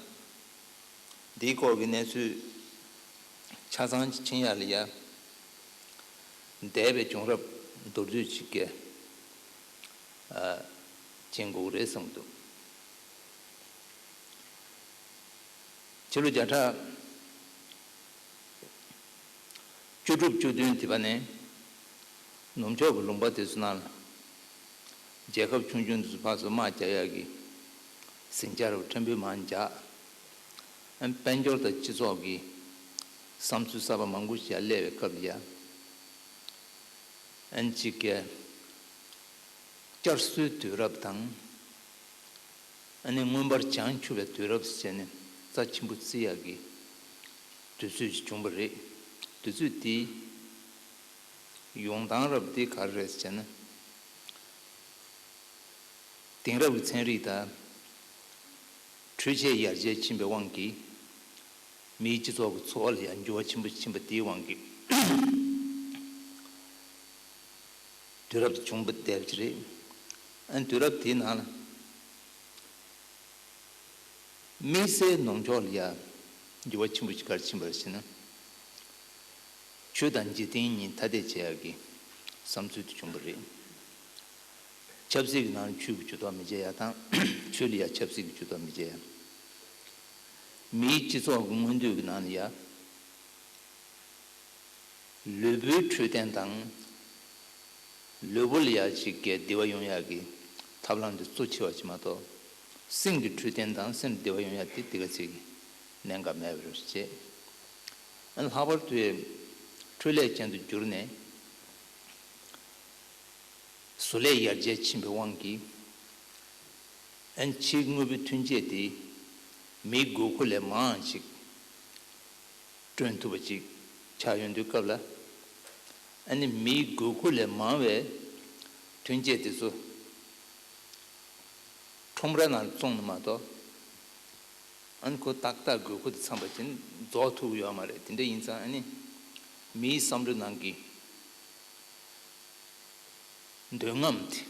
འདིའི་སྐོར་གྱི་གནས་ཚུལ་ཆ་ཚང་ཅིག་མཁྱེན་ཡག་ལ་ཡ། འདས་པའི་བྱུང་རབས་མདོར་བསྡུས་ཅིག་གི་ཨ་མཁྱེན་དགོས་ཀྱི་རེད་བསམ་གྱི་འདུག་ཕྱི་ལོ་བརྒྱ་ཕྲག་བཅུ་དྲུག་བཅུ་བདུན་དེ་བ་ནས་ནུབ་ཕྱོགས་ཀྱི་ལུང་པ་དེ་ཚོ་ནང་ལ་རྒྱལ་ཁབ་ཆུང་ཆུང་དེ་ཚོ་ཕར་ཚུར་དམག་རྒྱག་ཡག་གི་ཟིང་ཆ་རབ་ཕྲན་བུ་མང་རྒྱག་ཨན་དཔལ་འབྱོར་དང་སྤྱི་ཚོགས་ཀྱི་བསམ་ཚུལ་གསར་པ་མང་པོ་ཞིག་ཡར་སླེབས་པའི་སྐབས་ལ་ཡ། ཨན་གཅིག་གི་བསྐྱར་གསོའི་དུས་རབས་དང་། ཨ་ནི་མངོན་པར་བྱང་ཆུབ་པའི་དུས་རབས་ཟེར་ནས་རྩ་ཆེན་པོ་བརྩི་ཡག་གི་དུས་ཚོད་ཅིག་བྱུང་བ་རེད། དུས་ཚོད་དེའི་ཡོང་སྟངས་རབ་དེ་ག་རེ་རེད་ཟེར་ན། དེང་རབས་ཀྱི་ཚན་རིག་དང་འཕྲུལ་ཆས་ཡར་རྒྱས་ཕྱིན་པའི་དབང་གིས་མིའི་སྤྱི་ཚོགས་ཀྱི་འཚོ་བ་ལ་ཡང་འགྱུར་བ་ཆེན་པོ་ཕྱིན་པ་དེའི་དབང་གིས། དུས་རབས་དེ་བྱུང་བ་དེབ་ཅིག་རེད། ཨ་ནི་དུས་རབས་དེའི་ནང་ལ་དམིགས་བསལ་ནུབ་ཕྱོགས་ལ་ཡ་འགྱུར་བ་ཆེན་པོ་ཞིག་ག་རེ་ཕྱིན་པ་རེད་ཟེར་ན། ཆོས་དང་འཇིག་རྟེན་གཉིས་ཐ་དད་བྱེད་ཡག་གི་བསམ་ཚུལ་དེ་བྱུང་བ་རེད། ཆབ་སྲིད་ཀྱི་ནང་ཆོས་ཀྱི་ཇུས་གཏོགས་མི་བྱེད་ཡ་དང་ཆོས་ལ་ཡ་ཆབ་སྲིད་ཀྱི་ཇུས་གཏོགས་མི་བྱེད་ཡ། མིའི་སྤྱི་ཚོགས་ཀྱི་མངོན་འདོད་ཀྱི་ནང་ལ་ཡ། ལུས་པོའི་འཕྲོད་བསྟེན་དང་། ལུས་པོ་ལ་ཡ་ཅིག་གི་བདེ་བ་ཡོང་ཡག་གི་ཐབས་ལམ་དེ་གཙོ་ཆེ་བ་ཅིག་མ་གཏོགས། སེམས་ཀྱི་འཕྲོད་བསྟེན་དང་སེམས་བདེ་བ་ཡོང་ཡག་དེ་དེ་ག་ཅིག་གནད་འགག་མེད་པ་རེད་ཅེས། ཨ་ནི་ལྷག་པར་དུ་འཕྲུལ་ལས་ཅན་དུ་གྱུར་ནས། བཟོ་ལས་ཡར་རྒྱས་ཕྱིན་པའི་དབང་གིས། ཨན་ཕྱིའི་དངོས་པོའི་ཐོན་སྐྱེད་དེ་མིའི་དགོས་མཁོ་ལས་མང་ཞིག་བསྐྲུན་ཐུབ་པ་ཅིག་ཆགས་ཡོང་དུས་སྐབས་ལ། ཨ་ནི་མིའི་དགོས་མཁོ་ལས་མང་བའི་ཐོན་སྐྱེད་དེ་ཚོ་ཁྲོམ་ར་ནང་བཙོང་ནས་མ་གཏོགས། ཨ་ནི་ཁོ་ཏག་ཏག་དགོས་མཁོ་དེ་ཚང་བ་ཅིག་རྫོགས་ཐུབ་ཀྱི་ཡོད་མ་རེད། དེ་འདྲ་ཡིན་ཙང་ཨ་ནི་མིའི་བསམ་བློའི་ནང་གི་འདོད་རྔམ་དེ།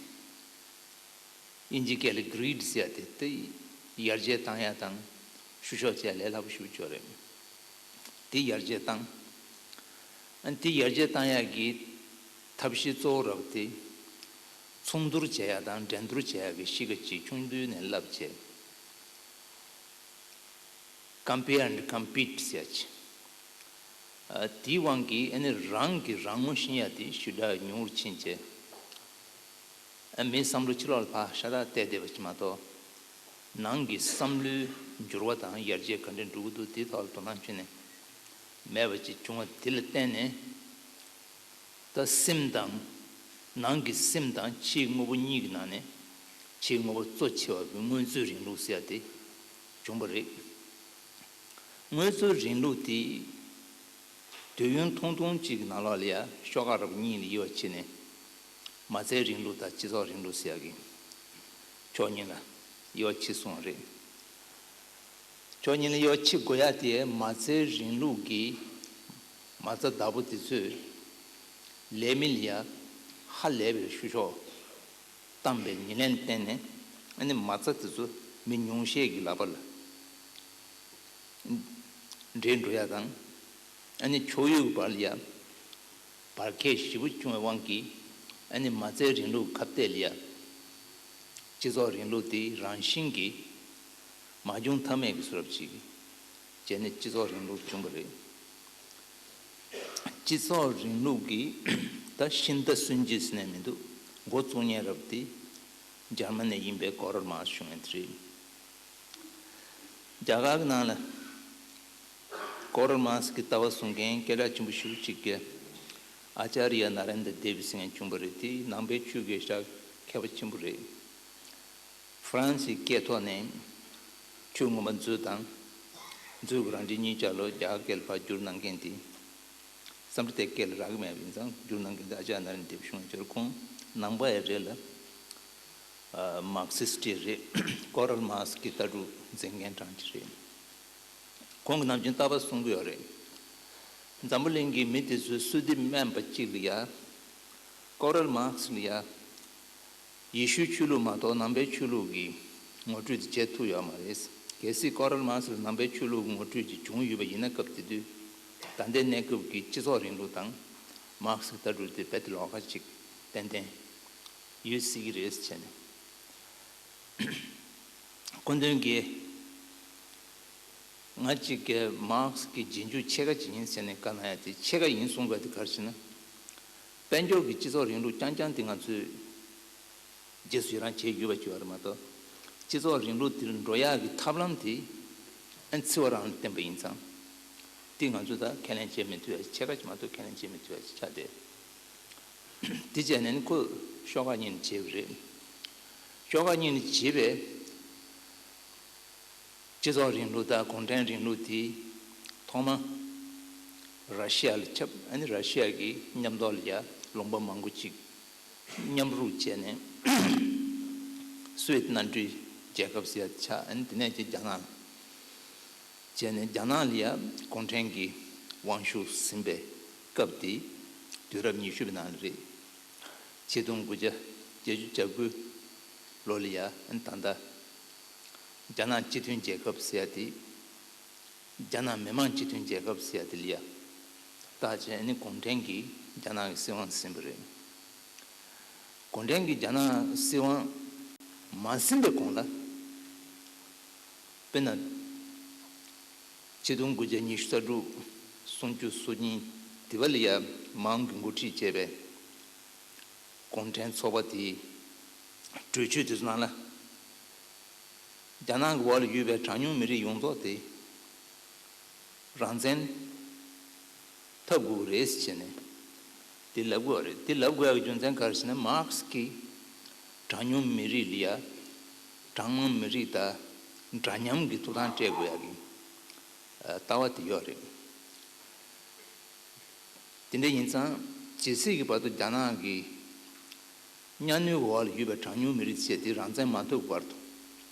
དབྱིན་ཇིའི་སྐད་ལ་greed ཟེར་ཡ་དེ་དེ་ཡར་རྒྱས་བཏང་ཡ་དང་བཤུ་གཞོག་བྱེད་ཡ་ལས་སླ་པོ་ཞེ་པོ་ཅིག་རེད། དེ་ཡར་རྒྱས་བཏང་། ཨ་ནི་དེ་ཡར་རྒྱས་བཏང་ཡ་གི་ཐབས་ཤེས་གཙོ་བོ་རབ་དེ་ཚོང་བསྡུར་བྱེད་ཡ་དང་འགྲན་བསྡུར་བྱེད་ཡ་གི་གཤིས་ཀ་ཅིག་ཆུང་དུས་ནས་བསླབས་བྱས། Compare and compete ཟེར་ཡ་ཅིག་ཨ་དེའི་དབང་གིས་ཨ་ནི་རང་གིས་རང་ངོ་ཤེས་ཡ་དེ་ཞེ་དྲག་ཉུང་རུ་ཕྱིན་བྱས། ཨ་མིའི་བསམ་བློ་ཕྱི་ལོགས་ལ་ཕར་ཤ་སྟག་བལྟས་བསྡད་པ་ཅིག་མ་གཏོགས། ནང་གི་བསམ་བློའི་འགྱུར་བ་དང་ཡར་རྒྱས་ག་འདྲ་འགྲོ་གི་འདུག་དེའི་ཐོག་ལ་དོ་སྣང་བྱས་ནས་མེད་པ་ཅིག་བྱུང་བ་དེ་ལ་བརྟེན་ནས། ད་སེམས་དང་ ནང་གི་སེམས་དང་ཕྱིའི་དངོས་པོ་གཉིས་ཀྱི་ནང་ནས་ཕྱིའི་དངོས་པོ་གཙོ་ཆེ་བ་གི་དངོས་གཙོའི་རིང་ལུགས་ཟེར་ཡ་དེ་བྱུང་བ་རེད། དངོས་གཙོའི་རིང་ལུགས་དེ་དུས་ཡུན་ཐུང་ཐུང་གཅིག་གི་ནང་ལོགས་ལ་ཡ་ཤོག་ཁག་རབ་གཉིས་ལ་དབྱེ་བ་ཕྱེ་ནས། མ་རྩའི་རིང་ལུགས་དང་སྤྱི་ཚོགས་རིང་ལུགས་ཟེར་ཡ་གི་ཕྱོགས་གཉིས་ལ་དབྱེ་བ་ཕྱེ་སོང་བ་རེད། ཕྱོགས་གཉིས་ལ་དབྱེ་བ་ཕྱེ་དགོས་ཡ་དེ་མ་རྩའི་རིང་ལུགས་ཀྱི་མ་རྩ་བདག་པོ་དེ་ཚོས་ལས་མི་ལ་ཡ་ཧ་ལས་པའི་བཤུ་གཞོག་བཏང་པའི་ཉེར་ལེན་བརྟེན་ནས། ཨ་ནི་མ་རྩ་དེ་ཚོ་མི་ཉུང་ཤས་ཀྱི་ལག་པ་ལ་འདྲེས་འགྲོ་ཡ་དང་། ཨ་ནི་ཕྱོགས་ཡུལ་གྱི་བར་ལ་ཡ་བར་ཁྱད་ཞེ་པོ་བྱུང་བའི་དབང་གིས། ཨ་ནི་མ་རྩའི་རིང་ལུགས་ཁ་གཏད་ལ་ཡ་སྤྱི་ཚོགས་རིང་ལུགས་དེ་རང་བཞིན་གྱིས་མ་བྱུང་ཐབས་མེད་ཀྱི་བཟོ་འདྲ་ཅིག་བྱས་ནས་སྤྱི་ཚོགས་རིང་ལུགས་བྱུང་བ་རེད། སྤྱི་ཚོགས་རིང་ལུགས་ཀྱི་ད་ཤིན་ཏ་སུན་ཅི་ཟེར་ནས་མི་འདུག་འགོ་བཙུགས་མཁན་རབས་དེ་འཇར་མ་ནི་ཡིན་པའི་ཀོ་རལ་མཱགས་ཞུ་མཁན་དེ་རེད། རྒྱ་གར་གྱི་ནང་ལ་ཀོ་རལ་མཱགས་ཀྱི་ལྟ་བ་གསུང་མཁན་སྐད་གྲགས་ཆེན་པོ་ཞེ་པོ་ཅིག་གི་ཨ་ཅཱརྱ་ནཱ་རེན་དྲ་དེ་བི་ཟེར་མཁན་བྱུང་བ་རེད། དེ་ནང་པའི་ཆོས་ཀྱི་ཞག་མཁས་པ་ཆེན་པོ་རེད། ཧྥ་རན་སིའི་སྐད་ཐོག་ནས་ཆོས་ངོ་མ་མཛོད་དང་མཛོད་ཀྱི་རང་འགྲེལ་གཉིས་ཆར་ལོ་རྒྱ་གར་སྐད་ལ་ཕར་བསྒྱུར་གནང་མཁན་དེ། སམ་སྐྲི་ཏའི་སྐད་ལ་རག་གི་མེད་པ་ཡིན་ཙང་བསྒྱུར་གནང་མཁན་དེ་ཨ་ཅཱརྱ་ནཱ་རེན་དྲ་དེ་བི་ཞུ་མཁན་ཅིག་རེད། ཁོང་ནང་པ་ཡང་རེད་ལ། ཨ་མཱག་སི་སི་ཊི་རེད། ཀོ་རལ་མཱགས་ཀྱི་ལྟ་གྲུབ་འཛིན་མཁན་གྲངས་ཅིག་རེད། ཁོང་གིས་ནམ་རྒྱུན་རྟག་པར་གསུང་གི་ཡོད་རེད། འཛམ་བུ་གླིང་གི་མི་དེ་ཚོའི་བསོད་བདེ་དམན་པ་གཅིག་ལ་ཡ། ཀོ་རལ་མཱགས་ལ་ཡ། ཡེ་ཤུའི་ཆོས་ལུགས་མ་གཏོགས་ནང་པའི་ཆོས་ལུགས་ཀྱི་ངོ་སྤྲོད་དེ་བྱེད་ཐུབ་ཡོད་མ་རེད། གལ་སྲིད་ཀོ་རལ་མཱགས་ལ་ནང་པའི་ཆོས་ལུགས་ཀྱི་ངོ་སྤྲོད་ཅིག་བྱུང་ཡོད་པ་ཡིན་ན། སྐབས་དེ་དུས་ད་ལྟའི་གནས་སྐབས་ཀྱི་སྤྱི་ཚོགས་རིང་ལུགས་དང་མཱག་སི་ཀྱི་ལྟ་གྲུབ་དེ་རྦད་དེ་ལོགས་ཀ་ཅིག་ཏན་ཏན་ཡོད་སྲིད་ཀྱི་རེད་ཟེར་བྱས་ནས། སྐུ་མདུན་གྱིས་ང་གཅིག་གི་མཱག་སི་ཀྱི་རྗེས་འཇུག་ཕྱེད་ཀ་ཅིག་ཡིན་ཟེར་ནས་བཀའ་གནང་ཡ་དེ་ཕྱེད་ཀ་ཡིན་གསུང་དགོས་དེ་ག་རེ་ཟེར་ན། དཔལ་འབྱོར་གྱི་སྤྱི་ཚོགས་རིང་ལུགས་རྐྱང་རྐྱང་དེ་ང་ཚོས་རྗེས་སུ་ཡི་རང་བྱས་ཡོད་པ་ཅིག་ཡོད་རེད་མ་གཏོགས། སྤྱི་ཚོགས་རིང་ལུགས་དེར་འགྲོ་ཡག་གི་ཐབས་ལམ་དེ་ཨ་འཚིག་པ་རང་ལ་བརྟེན་པ་ཡིན་ཙང་། དེ་ང་ཚོས་ད་ཁས་ལེན་བྱེད་མི་ཐུབ་ཡ་ཕྱེད་ཀ་ཅིག་མ་གཏོགས་ཁས་ལེན་བྱེད་མི་ཐུབ་ཡ་ཅིག་ཆགས་བསྡད། དེ་བྱས་ནས་ནི་ཁོ་ཤོག་ཁག་གཉིས་ནས་བྱས་པ་རེད། ཤོག་ཁག་གཉིས་ནས་བྱས་པའི་སྤྱི་ཚོགས་རིང་ལུགས་དང་གུང་ཁྲན་རིང་ལུགས་དེ་ཐོག་མ་ར་ཤི་ཡ་ལ་ཁྱབ། ཨ་ནི་ར་ཤི་ཡ་གི་མཉམ་ཐོག་ལ་ཡ་ལུང་པ་མང་པོ་ཅིག་མཉམ་རུབ་བྱས་ནས་སུ་ཝེད་མནའ་འབྲེལ་རྒྱལ་ཁབ་ཟེར་ཡ་དེ་ཆགས། ཨ་ནི་དེ་ནས་ཀྱི་རྒྱ་ནག་བྱས་ནས་རྒྱ་ནག་ལ་ཡ་གུང་ཁྲན་གྱི་དབང་ཤུགས་ཟིན་པའི་སྐབས་དེ་དུས་རབས་ཉི་ཤུ་པའི་ནང་ལ་རེད། ཆིག་སྟོང་དགུ་བརྒྱ་བརྒྱད་ཅུ་གྱ་དགུ་ལོ་ལ་ཡ་ཨ་ནི་ད་ལྟ་རྒྱ་ནག་སྤྱི་མཐུན་རྒྱལ་ཁབ་ཟེར་ཡ་དེ། རྒྱ་ནག་མི་དམངས་སྤྱི་མཐུན་རྒྱལ་ཁབ་ཟེར་ཡ་དེ་ལ་ཡ་བརྟག་བྱས་ནས་གུང་ཁྲན་གྱིས་རྒྱ་ནག་གི་སྲིད་དབང་ཟིན་པ་རེད། གུང་ཁྲན་གྱིས་རྒྱ་ནག་སྲིད་དབང་མ་ཟིན་པའི་གོང་ལ། དཔེར་ན། ཆིག་སྟོང་དགུ་བརྒྱ་ཉི་ཤུ་རྩ་དྲུག་སུམ་ཅུ་སོ་གཉིས་དེ་བ་ལ་ཡ་མའོ་གིས་འགོ་ཁྲིད་བྱས་པའི་གུང་ཁྲན་ཚོགས་པ་དེའི་གྲོས་ཆོད་དེ་ཚོ་ནང་ལ། རྒྱ་ནག་གི་འོག་ལ་ཡོད་པའི་གྲངས་ཉུང་མི་རིགས་ཡོངས་རྫོགས་དེ་རང་བཙན་འཐབ་དགོས་ཀྱི་རེད་ཟེར་ནས་དེ་ལབ་དགོས་པ་རེད། དེ་ལབ་དགོས་ཡག་གི་རྒྱུ་མཚན་ག་རེ་ཟེར་ན། མཱག་སི་ཀྱིས་གྲངས་ཉུང་མི་རིགས་ལ་ཡ་གྲངས་མང་མི་རིགས་དང་འདྲ་མཉམ་གྱི་ཐོབ་ཐང་སྤྲད་དགོས་ཡག་གི་ལྟ་བ་དེ་ཡོད་རེད། དེ་འདྲ་ཡིན་ཙང་ཇི་སྲིད་ཀྱི་བར་དུ་རྒྱ་ནག་གིས་གཉའ་གནོན་འོག་ལ་ཡོད་པའི་གྲངས་ཉུང་མི་རིགས་བཅས་དེ་རང་བཙན་མ་ཐོབ་བར་དུ།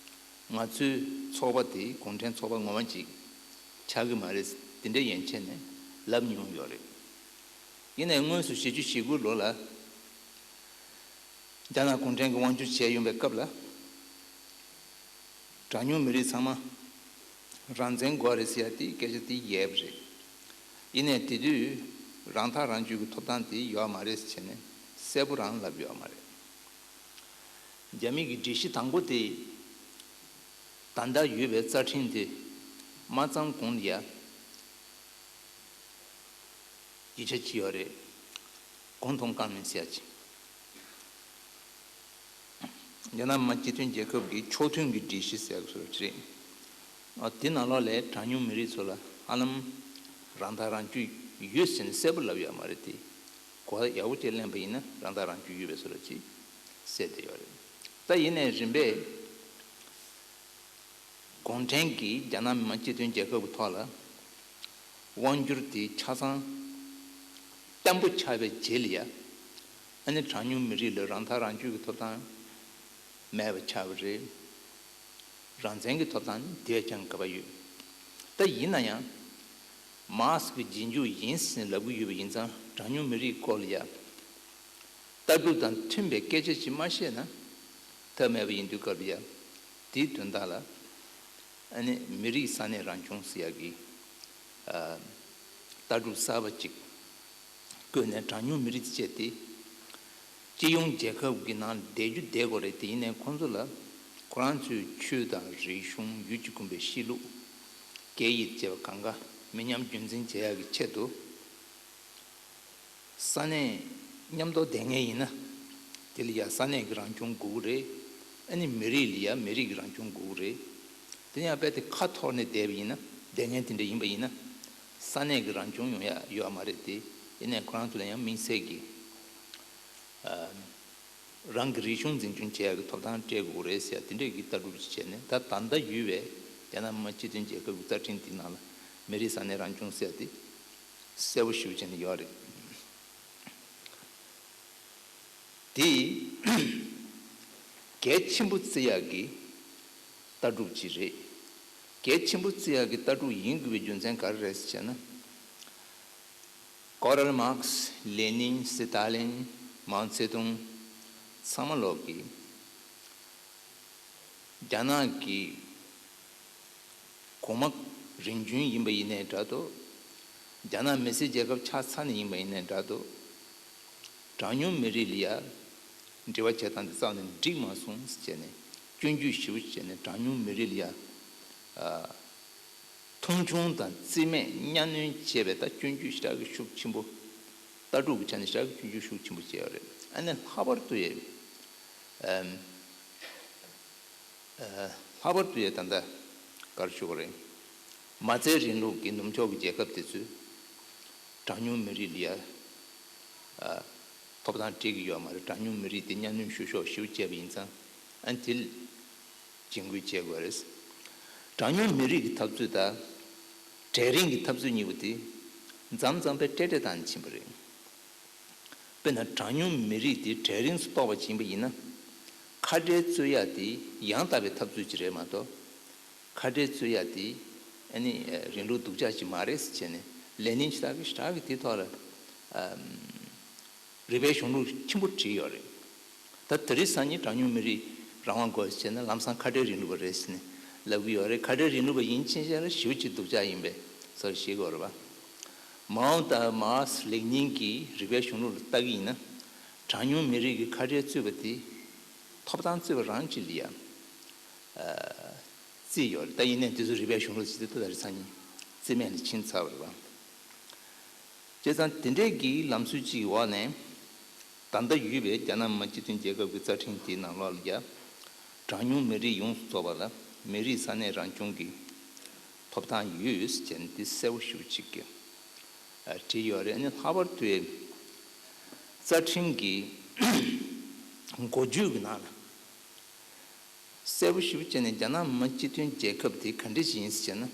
ང་ཚོའི་ཚོགས་པ་དེ་གུང་ཁྲན་ཚོགས་པ་ངོ་མ་ཅིག་ཆགས་ཀྱི་མ་རེད། དེ་འདྲ་ཡན་ཆད་ནས་ལབ་མྱོང་ཡོད་རེད། ཡིན་ནའི་དངོས་སུ་བཞི་བཅུ་ཞེ་དགུ་ལོ་ལ་རྒྱ་ནག་གུང་ཁྲན་གྱིས་དབང་བསྒྱུར་བྱས་ཡོང་པའི་སྐབས་ལ། གྲངས་ཉུང་མི་རིགས་ཚང་མ་རང་བཙན་དགོས་རེད་ཟེར་ཡ་དེ་སྐད་ཆ་དེ་ཡོད་པ་རེད། ཡིན་ནའི་དེ་དུས་རང་ཐག་རང་གཅོད་ཀྱི་ཐོབ་ཐང་དེ་ཡོད་མ་རེད་ཟེར་བྱས་ནས་གསལ་པོ་རང་ལབ་ཡོད་མ་རེད། རྒྱ་མི་གི་སྒྲིག་གཞི་དང་པོ་དེ་ད་ལྟ་ཡོད་པའི་རྩ་ཁྲིམས་དེ་མ་བརྩམས་གོང་ལ་ཡ། ཡིག་ཆ་ཅིག་ཡོད་རེད། 共同管理 ཟེར་ཡ་ཅིག་རྒྱ་ནག་མི་དམངས་སྤྱི་མཐུན་རྒྱལ་ཁབ་ཀྱི་ཕྱོགས་མཐུན་གྱི་སྒྲིག་གཞི་ཟེར་བ་ཅིག་རེད། ཨ། དེ་ནང་ལོགས་ལ་གྲངས་ཉུང་མི་རིགས་ཚོ་ལ་ཧ་ལམ་རང་ཐག་རང་གཅོད་ཡོད་ཟེར་ནས་གསལ་པོ་ལབ་ཡོད་མ་རེད་དེ། གོ་བ་ཡག་པོ་ཅིག་ལེན་པ་ཡིན་ན་རང་ཐག་རང་གཅོད་ཡོད་པའི་བཟོ་འདྲ་ཅིག་གསལ་བསྡད་ཡོད་རེད། ད་ཡིན་ནའི་རིམ་པས་གུང་ཁྲན་གྱིས་རྒྱ་ནག་མི་དམངས་སྤྱི་མཐུན་རྒྱལ་ཁབ་ཀྱི་ཐོག་ལ་དབང་བསྒྱུར་དེ་ཆ་ཚང་བརྟན་པོ་ཆགས་པའི་རྗེས་ལ་ཡ། ཨ་ནི་གྲངས་ཉུང་མི་རིགས་ལ་རང་ཐག་རང་གཅོད་ཀྱི་ཐོབ་ཐང་མེད་པ་ཆགས་པ་རེད། རང་བཙན་གྱི་ཐོབ་ཐང་ནི་དེ་བས་ཀྱང་ག་པར་ཡོད། ད་ཡིན་ན་ཡང་། མར་ཁེ་སི་གི་རྗེས་འཇུག་ཡིན་ཟེར་ལབ་ཀྱི་ཡོད་པ་ཡིན་ཙང་གྲངས་ཉུང་མི་རིགས་སྐོར་ལ་ཡ། ལྟ་གྲུབ་དང་མཐུན་པའི་སྐད་ཆ་ཅིག་མ་བཤད་ན་ཐབས་མེད་པ་ཡིན་དུས་སྐབས་ལ་ཡ། དེའི་དོན་དག་ལ། ཨ་ནི་མི་རིགས་ས་གནས་རང་སྐྱོང་ཟེར་ཡག་གི། ཨ། ལྟ་གྲུབ་གསར་པ་ཅིག་བཀོད་ནས་གྲངས་ཉུང་མི་རིགས་ཅིག་བྱས་ཏེ། སྤྱི་ཡོངས་རྒྱལ་ཁབ་ཀྱི་ནང་བསྡད་རྒྱུ་བསྡད་དགོས་རེད་དེ། ཡིན་ནའི་ཁོང་ཚོ་ལ་ཁོ་རང་ཚོའི་ཆོས་དང་རིག་གཞུང་། ཡུལ་གྱི་གོམས་པའི་གཤིས་ལུགས། སྐད་ཡིག་བཅས་པ་གང་ག་མི་ཉམས་རྒྱུན་འཛིན་བྱེད་ཡག་གི་ཆེད་དུ། ས་གནས་མཉམ་དུ་བསྡད་མཁན་ཡིན་ན། དེ་ལ་ཡ་ས་གནས་ཀྱི་རང་སྐྱོང་དགོས་ཀྱི་རེད། ཨ་ནི་མི་རིགས་ལ་ཡ་མི་རིགས་ཀྱི་རང་སྐྱོང་དགོས་ཀྱི་རེད། དེ་ཡང་རྦད་དེ་ཁ་འཐོར་ནས་བསྡད་པ་ཡིན་ན། བསྡད་མཁན་དེ་འདྲ་ཡིན་པ་ཡིན་ན། ས་གནས་ཀྱི་རང་སྐྱོང་ཡོང་ཡ་ཡོད་མ་རེད་དེ། ཡིན་ནའི་ཁོ་རང་ཚོ་ལ་ཡང་དམིགས་བསལ་གྱི། ཨ། རང་གི་རིག་གཞུང་འཛིན་སྐྱོང་བྱེད་ཡག་གི་ཐོབ་ཐང་སྤྲད་དགོས་རེད་ཟེར་ཡ་དེ་འདྲས་ཀྱི་ལྟ་གྲུབ་ཅིག་བྱས་ནས། ད་ད་ལྟ་ཡོད་པའི་རྒྱ་ནག་མི་དམངས་སྤྱི་མཐུན་རྒྱལ་ཁབ་ཀྱི་རྩ་ཁྲིམས་དེའི་ནང་ལ་མི་རིགས་ས་གནས་རང་སྐྱོང་ཟེར་ཡ་དེ་གསལ་པོ་ཞེ་པོ་བྱས་ནས་ཡོད་རེད། དེ་གལ་ཆེན་པོ་བརྩི་ཡག་གི་ལྟ་གྲུབ་ཅིག་རེད། གལ་ཆེན་པོ་བརྩི་ཡག་གི་ལྟ་གྲུབ་ཡིན་དགོས་པའི་རྒྱུ་མཚན་ག་རེ་རེད་ཟེར་བྱས་ན། ཀོ་རལ་མཱག་སི། ལེ་ནིན། སི་ཏཱ་ལིན། མའོ་ཙེ་ཏུང་། ཚང་མ་ལོག་གིས་རྒྱ་ནག་གི་གོང་མ་རིམ་བྱོན་ཡིན་པ་ཡིན་ནའི་འདྲ་འདུག་རྒྱ་ནག་མི་སེར་རྒྱལ་ཁབ་ཆགས་ཚར་ནས་ཡིན་པ་ཡིན་ནའི་འདྲ་འདུག་གྲངས་ཉུང་མི་རིགས་ལ་ཡ་འབྲེལ་བ་བྱེད་སྟངས་དེ་རྩ་བ་ནས་འགྲིག་མ་སོང་ཟེར་བྱས་ནས། སྐྱོན་བརྗོད་ཞེ་པོ་བྱས་ནས་གྲངས་ཉུང་མི་རིགས་ལ་ཡ། ཨ། མཐོང་ཆུང་དང་རྩིས་མེད་གཉའ་གནོན་བྱས་པའི་ད་སྐྱོན་བརྗོད་ཞེ་དྲག་གི་ཤུགས་ཆེན་པོ། ལྟ་གྲུབ་ཀྱི་ཆ་ནས་ཞེ་དྲག་གི་སྐྱོན་བརྗོད་ཤུགས་ཆེན་པོ་བྱས་ཡོད་རེད། ཨ་ནི་ལྷག་པར་དུ་ཡ། ཨམ། ཨ། ལྷག་པར་དུ་ཡ་ད་ལྟ་ག་རེ་ཞུ་དགོས་རེད། མ་རྩའི་རིང་ལུགས་ཀྱི་ནུབ་ཕྱོགས་ཀྱི་རྒྱལ་ཁབ་དེ་ཚོས་གྲངས་ཉུང་མི་རིགས་ལ་ཡ། ཨ། ཐོབ་ཐང་སྤྲད་ཀྱི་ཡོད་མ་རེད། གྲངས་ཉུང་མི་རིགས་དེ་གཉའ་གནོན་ཞུ་ཤོག་ཞེ་པོ་བྱས་པ་ཡིན་ཙང་། ཨ་ནི་དེ་ལ་ཇུས་འགོད་བྱེད་དགོས་རེད། གྲངས་ཉུང་མི་རིགས་ཀྱི་འཐབ་རྩོད་ད་གྲལ་རིམ་གྱི་འཐབ་རྩོད་གཉིས་པོ་དེ་མཚམས་མཚམས་པས་བསྲེ་བསྲེ་བཏང་ནས་ཕྱིན་པ་རེད། དཔེར་ན་གྲངས་ཉུང་མི་རིགས་དེ་གྲལ་རིམ་སུ་གཏོགས་པ་ཞིག་ཡིན་པ་ཡིན་ན། ཁ་བྲལ་རྩོད་ཡ་དེ་ཡང་དག་པའི་འཐབ་རྩོད་ཅིག་རེད་མ་གཏོགས། ཁ་བྲལ་རྩོད་ཡ་དེ་ཨ་ནི་རིང་ལུགས་སྡུག་ཅག་ཅིག་མ་རེད་ཟེར་བྱས་ནས། ལེ་ནིན་ཞེ་དྲག་གིས་ཞེ་དྲག་གིས་དེའི་ཐོག་ལ། ཨམ། རིག་པའི་གཞུང་ལུགས་ཆེན་པོ་བྲིས་ཡོད་རེད། ད་དེ་རིང་སང་ཉིན་གྲངས་ཉུང་མི་རིགས་རང་དབང་དགོས་ཟེར་ན་ལམ་སང་ཁ་བྲལ་རིང་ལུགས་པ་རེད་ཟེར་ནས་ལབ་ཀྱི་ཡོད་རེད། ཁ་བྲལ་རིང་ལུགས་པ་ཡིན་ཕྱིན་ཆད་ལ་ཞེ་པོ་ཅིག་སྡུག་ཅག་ཡིན་པའི་ཚོར་ཤེས་དགོས་རེད་པ། མའོ་དང་མར་ཁེ་སི་ལེ་ནིན་གྱི་རིག་པའི་གཞུང་ལུགས་ལ་ལྟ་གི་ཡིན་ན། གྲངས་ཉུང་མི་རིགས་ཀྱི་ཁ་བྲལ་རྩོད་པ་དེ་ཐོབ་ཐང་རྩོད་པ་རང་ཅིག་ལ་ཡ། ཨ། བརྩིས་ཡོད་རེད། ད་ཡིན་ནའི་དེ་ཚོ་རིག་པའི་གཞུང་ལུགས་ཅིག་དེ་ད་ད་རེས་སང་ཉིན་རྩིས་མེད་ལ་ཕྱིན་ཚར་བ་རེད་པ། བྱས་ཙང་དེ་འདྲའི་གི་ལམ་སྲོལ་གཅིག་གི་འོག་ནས། ད་ལྟ་ཡོད་པའི་རྒྱ་ནག་མི་དམངས་སྤྱི་མཐུན་རྒྱལ་ཁབ་ཀྱི་རྩ་ཁྲིམས་དེའི་ནང་ལོགས་ལ་ཡ། གྲངས་ཉུང་མི་རིགས་ཡོངས་སུ་རྫོགས་པ་ལ་མི་རིགས་ས་གནས་རང་སྐྱོང་གི་ཐོབ་ཐང་ཡོད་ཟེར་ནས་དེ་གསལ་པོ་ཞེ་པོ་ཅིག་གི། ཨ། བྲིས་ཡོད་རེད། ཨ་ནི་ལྷག་པར་དུ་རྩ་ཁྲིམས་ཀྱི་འགོ་བརྗོད་ཀྱི་ནང་ལ། གསལ་པོ་ཞེ་པོ་བྱས་ནས་རྒྱ་ནག་མི་དམངས་སྤྱི་མཐུན་རྒྱལ་ཁབ་དེ་ག་འདྲ་ཞིག་ཡིན་ཟེར་ན།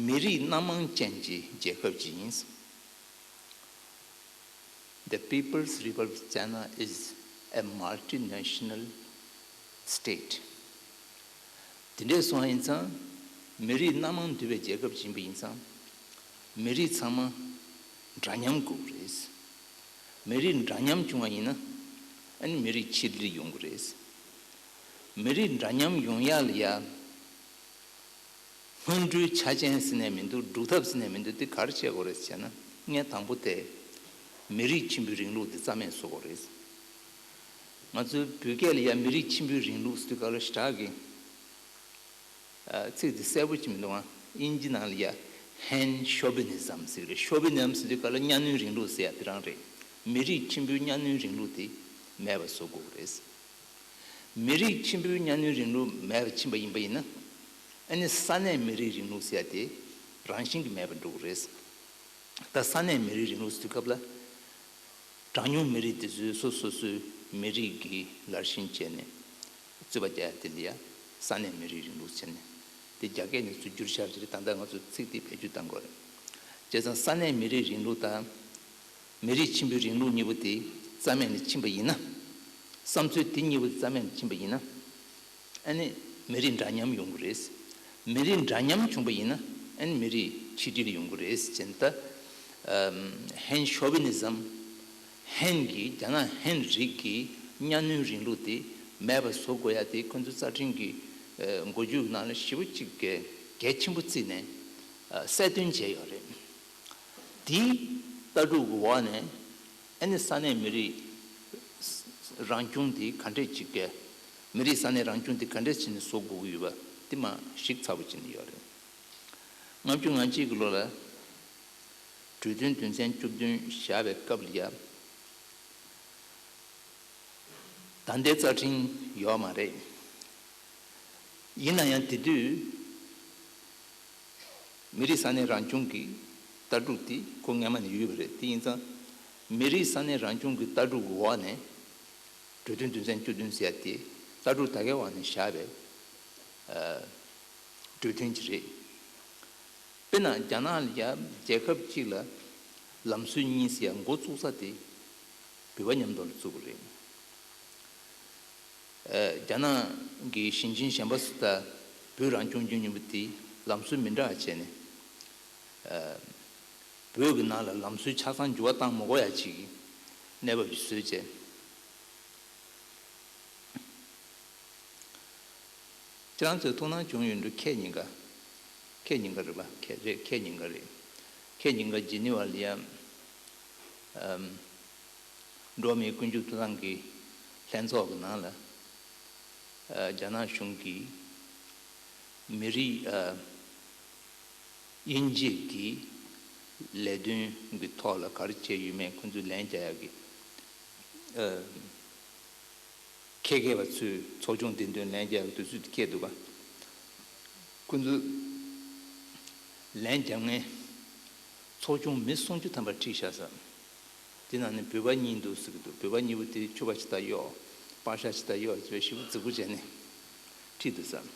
མི་རིགས་སྣ་མང་ཅན་གྱི་རྒྱལ་ཁབ་ཅིག་ཡིན། The People's Republic of China is a multinational state. དེ་འདྲས་སོང་བ་ཡིན་ཙང་། མི་རིགས་སྣ་མང་འདུས་པའི་རྒྱལ་ཁབ་ཅིག་ཡིན་པ་ཡིན་ཙང་། མི་རིགས་ཚང་མ་འདྲ་མཉམ་དགོས་ཀྱི་རེད། མི་རིགས་འདྲ་མཉམ་བྱུང་བ་ཡིན་ན། ཨ་ནི་མི་རིགས་ཆེར་སྒྲིག་ཡོང་གི་རེད། མི་རིགས་འདྲ་མཉམ་ཡོང་ཡག་ལ་ཡ། སྔོན་འགྲོའི་ཆ་རྐྱེན་ཟེར་ནས་མི་འདུག་སྒྲུབ་ཐབས་ཟེར་ནས་མི་འདུག་དེ་ག་རེ་བྱེད་དགོས་རེད་ཟེར་ན། ངས་དང་པོ་དེ་མི་རིགས་ཆེན་པོའི་རིང་ལུགས་དེ་རྩ་མེད་བཟོ་དགོས་རེད། ང་ཚོའི་བོད་སྐད་ལ་ཡ་མི་རིགས་ཆེན་པོའི་རིང་ལུགས་ཟེར་དུས་སྐབས་ལ་ཞེ་དྲག་གི། ཨ། ཚིག་དེ་གསལ་པོ་ཅིག་མི་འདུག་ཨང་། དབྱིན་ཇི་ནང་ལ་ཡ་Han Chauvinism ཟེར་གི་རེད། Chauvinism ཟེར་དུས་སྐབས་ལ་གཉའ་གནོན་རིང་ལུགས་ཟེར་ཡ་དེ་རང་རེད། མི་རིགས་ཆེན་པོའི་གཉའ་གནོན་རིང་ལུགས་དེ་མེད་པ་བཟོ་དགོས་རེད། མི་རིགས་ཆེན་པོའི་གཉའ་གནོན་རིང་ལུགས་མེད་པ་ཕྱིན་པ་ཡིན་པ་ཡིན་ན། ཨ་ནི་ས་གནས་མི་རིགས་རིང་ལུགས་ཟེར་ཡ་དེ་རང་བཞིན་གྱིས་མེད་པ་འགྲོ་གི་རེད། ད་ས་གནས་མི་རིགས་རིང་ལུགས་ཟེར་དུས་སྐབས་ལ། གྲངས་ཉུང་མི་རིགས་དེ་ཚོའི་སོ་སོ་སོའི་མི་རིགས་ཀྱི་ལར་ཞེན་བྱས་ནས་རྩོད་པ་རྒྱག་ཡ་དེ་ལ་ཡ་ས་གནས་མི་རིགས་རིང་ལུགས་ཟེར་ནས་དེ་རྒྱ་སྐད་ནས་ཚུར་བསྒྱུར་བཞག་པ་ཅིག་རེད། ད་ལྟ་ང་ཚོ་ཚིག་དེ་བེད་སྤྱོད་གཏང་དགོས་རེད། བྱས་ཙང་ས་གནས་མི་རིགས་རིང་ལུགས་དང་མི་རིགས་ཆེན་པོའི་རིང་ལུགས་གཉིས་པོ་དེ་རྩ་མེད་ནས་ཕྱིན་པ་ཡིན་ན། བསམ་ཚུལ་དེ་གཉིས་པོ་དེ་རྩ་མེད་ནས་ཕྱིན་པ་ཡིན་ན། ཨ་ནི་མི་རིགས་འདྲ་མཉམ་ཡོང་གི་རེད། མི་རིགས་འདྲ་མཉམ་བྱུང་པ་ཡིན་ན་ཨ་ནི་མི་རིགས་ཆིག་སྒྲིལ་ཡོང་གི་རེད་ཟེར་ནས་ད། ཨམ། ཧན་ཤོ་ཝི་ནི་ཛམ། ཧན་གྱི་རྒྱ་ནག་ཧན་རིགས་ཀྱི་གཉའ་གནོན་རིང་ལུགས་དེ་མེད་པ་བཟོ་དགོས་ཡ་དེ་ཁོ་ཚོའི་རྩ་ཁྲིམས་ཀྱི་ཨ་འགོ་བརྗོད་ནང་ལ་ཞེ་པོ་ཅིག་གལ་གལ་ཆེན་པོ་བརྩིས་ནས་ཨ་གསལ་སྟོན་བྱས་ཡོད་རེད། དེའི་ལྟ་གྲུབ་ཀྱི་འོག་ནས་ཨ་ནི་ས་གནས་མི་རིགས་རང་སྐྱོང་དེ་ག་འདྲས་ཅིག་གི་མི་རིགས་ས་གནས་རང་སྐྱོང་དེ་ག་འདྲས་བྱས་ནས་བཟོ་དགོས་ཀྱི་ཡོད་པ་དེ་མར་ཞིབ་ཚགས་པོ་བྱས་ནས་ཡོད་རེད། ལྔ་བཅུ་ང་གཅིག་གི་ལོ་ལ་གྲོས་མཐུན་དོན་ཚན་བཅུ་བདུན་བཞག་པའི་སྐབས་ལ་ཡ། ད་ལྟའི་རྩ་ཁྲིམས་ཡོད་མ་རེད། ཡིན་ན་ཡང་དེ་དུས་མི་རིགས་ས་གནས་རང་སྐྱོང་གི་ལྟ་གྲུབ་དེ་ཁོ་སྔ་མ་ནས་ཡོད་པ་རེད། དེ་ཡིན་ཙང་མི་རིགས་ས་གནས་རང་སྐྱོང་གི་ལྟ་གྲུབ་ཀྱི་འོག་ནས་གྲོས་མཐུན་དོན་ཚན་བཅུ་བདུན་ཟེར་ཡ་དེ་ལྟ་གྲུབ་ད་གའི་འོག་ནས་བཞག་པའི་ཨ་གྲོས་མཐུན་ཅིག་རེད། དཔེར་ན་རྒྱ་ནག་ལ་ཡ་རྒྱལ་ཁབ་གཅིག་ལ་ལམ་སྲོལ་གཉིས་ཟེར་ཡ་འགོ་བཙུགས་ས་དེ་བོད་པ་མཉམ་དུ་ལ་བཙུགས་པ་རེད། ཨ་རྒྱ་ནག་གི་ཞིང་ཆེན་གཞན་པ་སུ་ད་བོད་རང་སྐྱོང་ལྗོངས་གཉིས་པོ་དེ་ལམ་སྲོལ་མི་འདྲ་བ་བྱས་ནས་ཨ་བོད་ཀྱི་ནང་ལ་ལམ་སྲོལ་ཆ་ཚང་འགྱུར་བ་བཏང་མ་དགོས་ཡ་ཅིག་གི་གནས་བབ་ཅིག་བཟོས་བྱས། ཁྱེད་རང་ཚོས་ཐུགས་སྣང་བྱུང་ཡོད་འགྲོ། ཁེ་ཉིན་ཀ་ཁེ་ཉིན་ཀ་རེད་པ། ཁེ་རེད། ཁེ་ཉིན་ཀ་རེད། ཁེ་ཉིན་ཀ་ཇི་ནི་ཝ་ལ་ཡ་ཨམ། འགྲོ་བ་མིའི་ཀུན་སྤྱོད་ཐོབ་ཐང་གི་ལྷན་ཚོགས་ཀྱི་ནང་ལ་ཨ་རྒྱ་ནག་གཞུང་གིས་མི་རིགས་ཨ་དབྱེ་འབྱེད་ཀྱི་ལས་དོན་གྱི་ཐོག་ལ་ག་རེ་བྱས་ཡོད་མེད་ཁོ་ཚོས་ལན་རྒྱག་ཡག་གི་ཨ། ཁེ་གེ་བ་ཚོས་ཚོགས་ཆུང་འདི་འདོན་ལན་རྒྱག་དུས་ཚོད་འཁེལ་འདུག་ག་ཁོ་ཚོས་ལན་རྒྱག་མཁན་ཚོགས་ཆུང་མི་སུམ་ཅུ་ཐམ་པ་ཁྲིད་བཞག་ས། དེ་ནང་ནས་བོད་པ་གཉིས་འདུག་ཟེར་གྱི་འདུག་བོད་པ་གཉིས་པོ་དེ་ཕྱུ་པ་ཞིག་ད་གཡོག་པག་ཤ་ཞིག་ད་གཡོག་ཟེར་བའི་ཞེ་པོ་རྫིག་པོ་བྱས་ནས་ཁྲིད་འདུག་ས།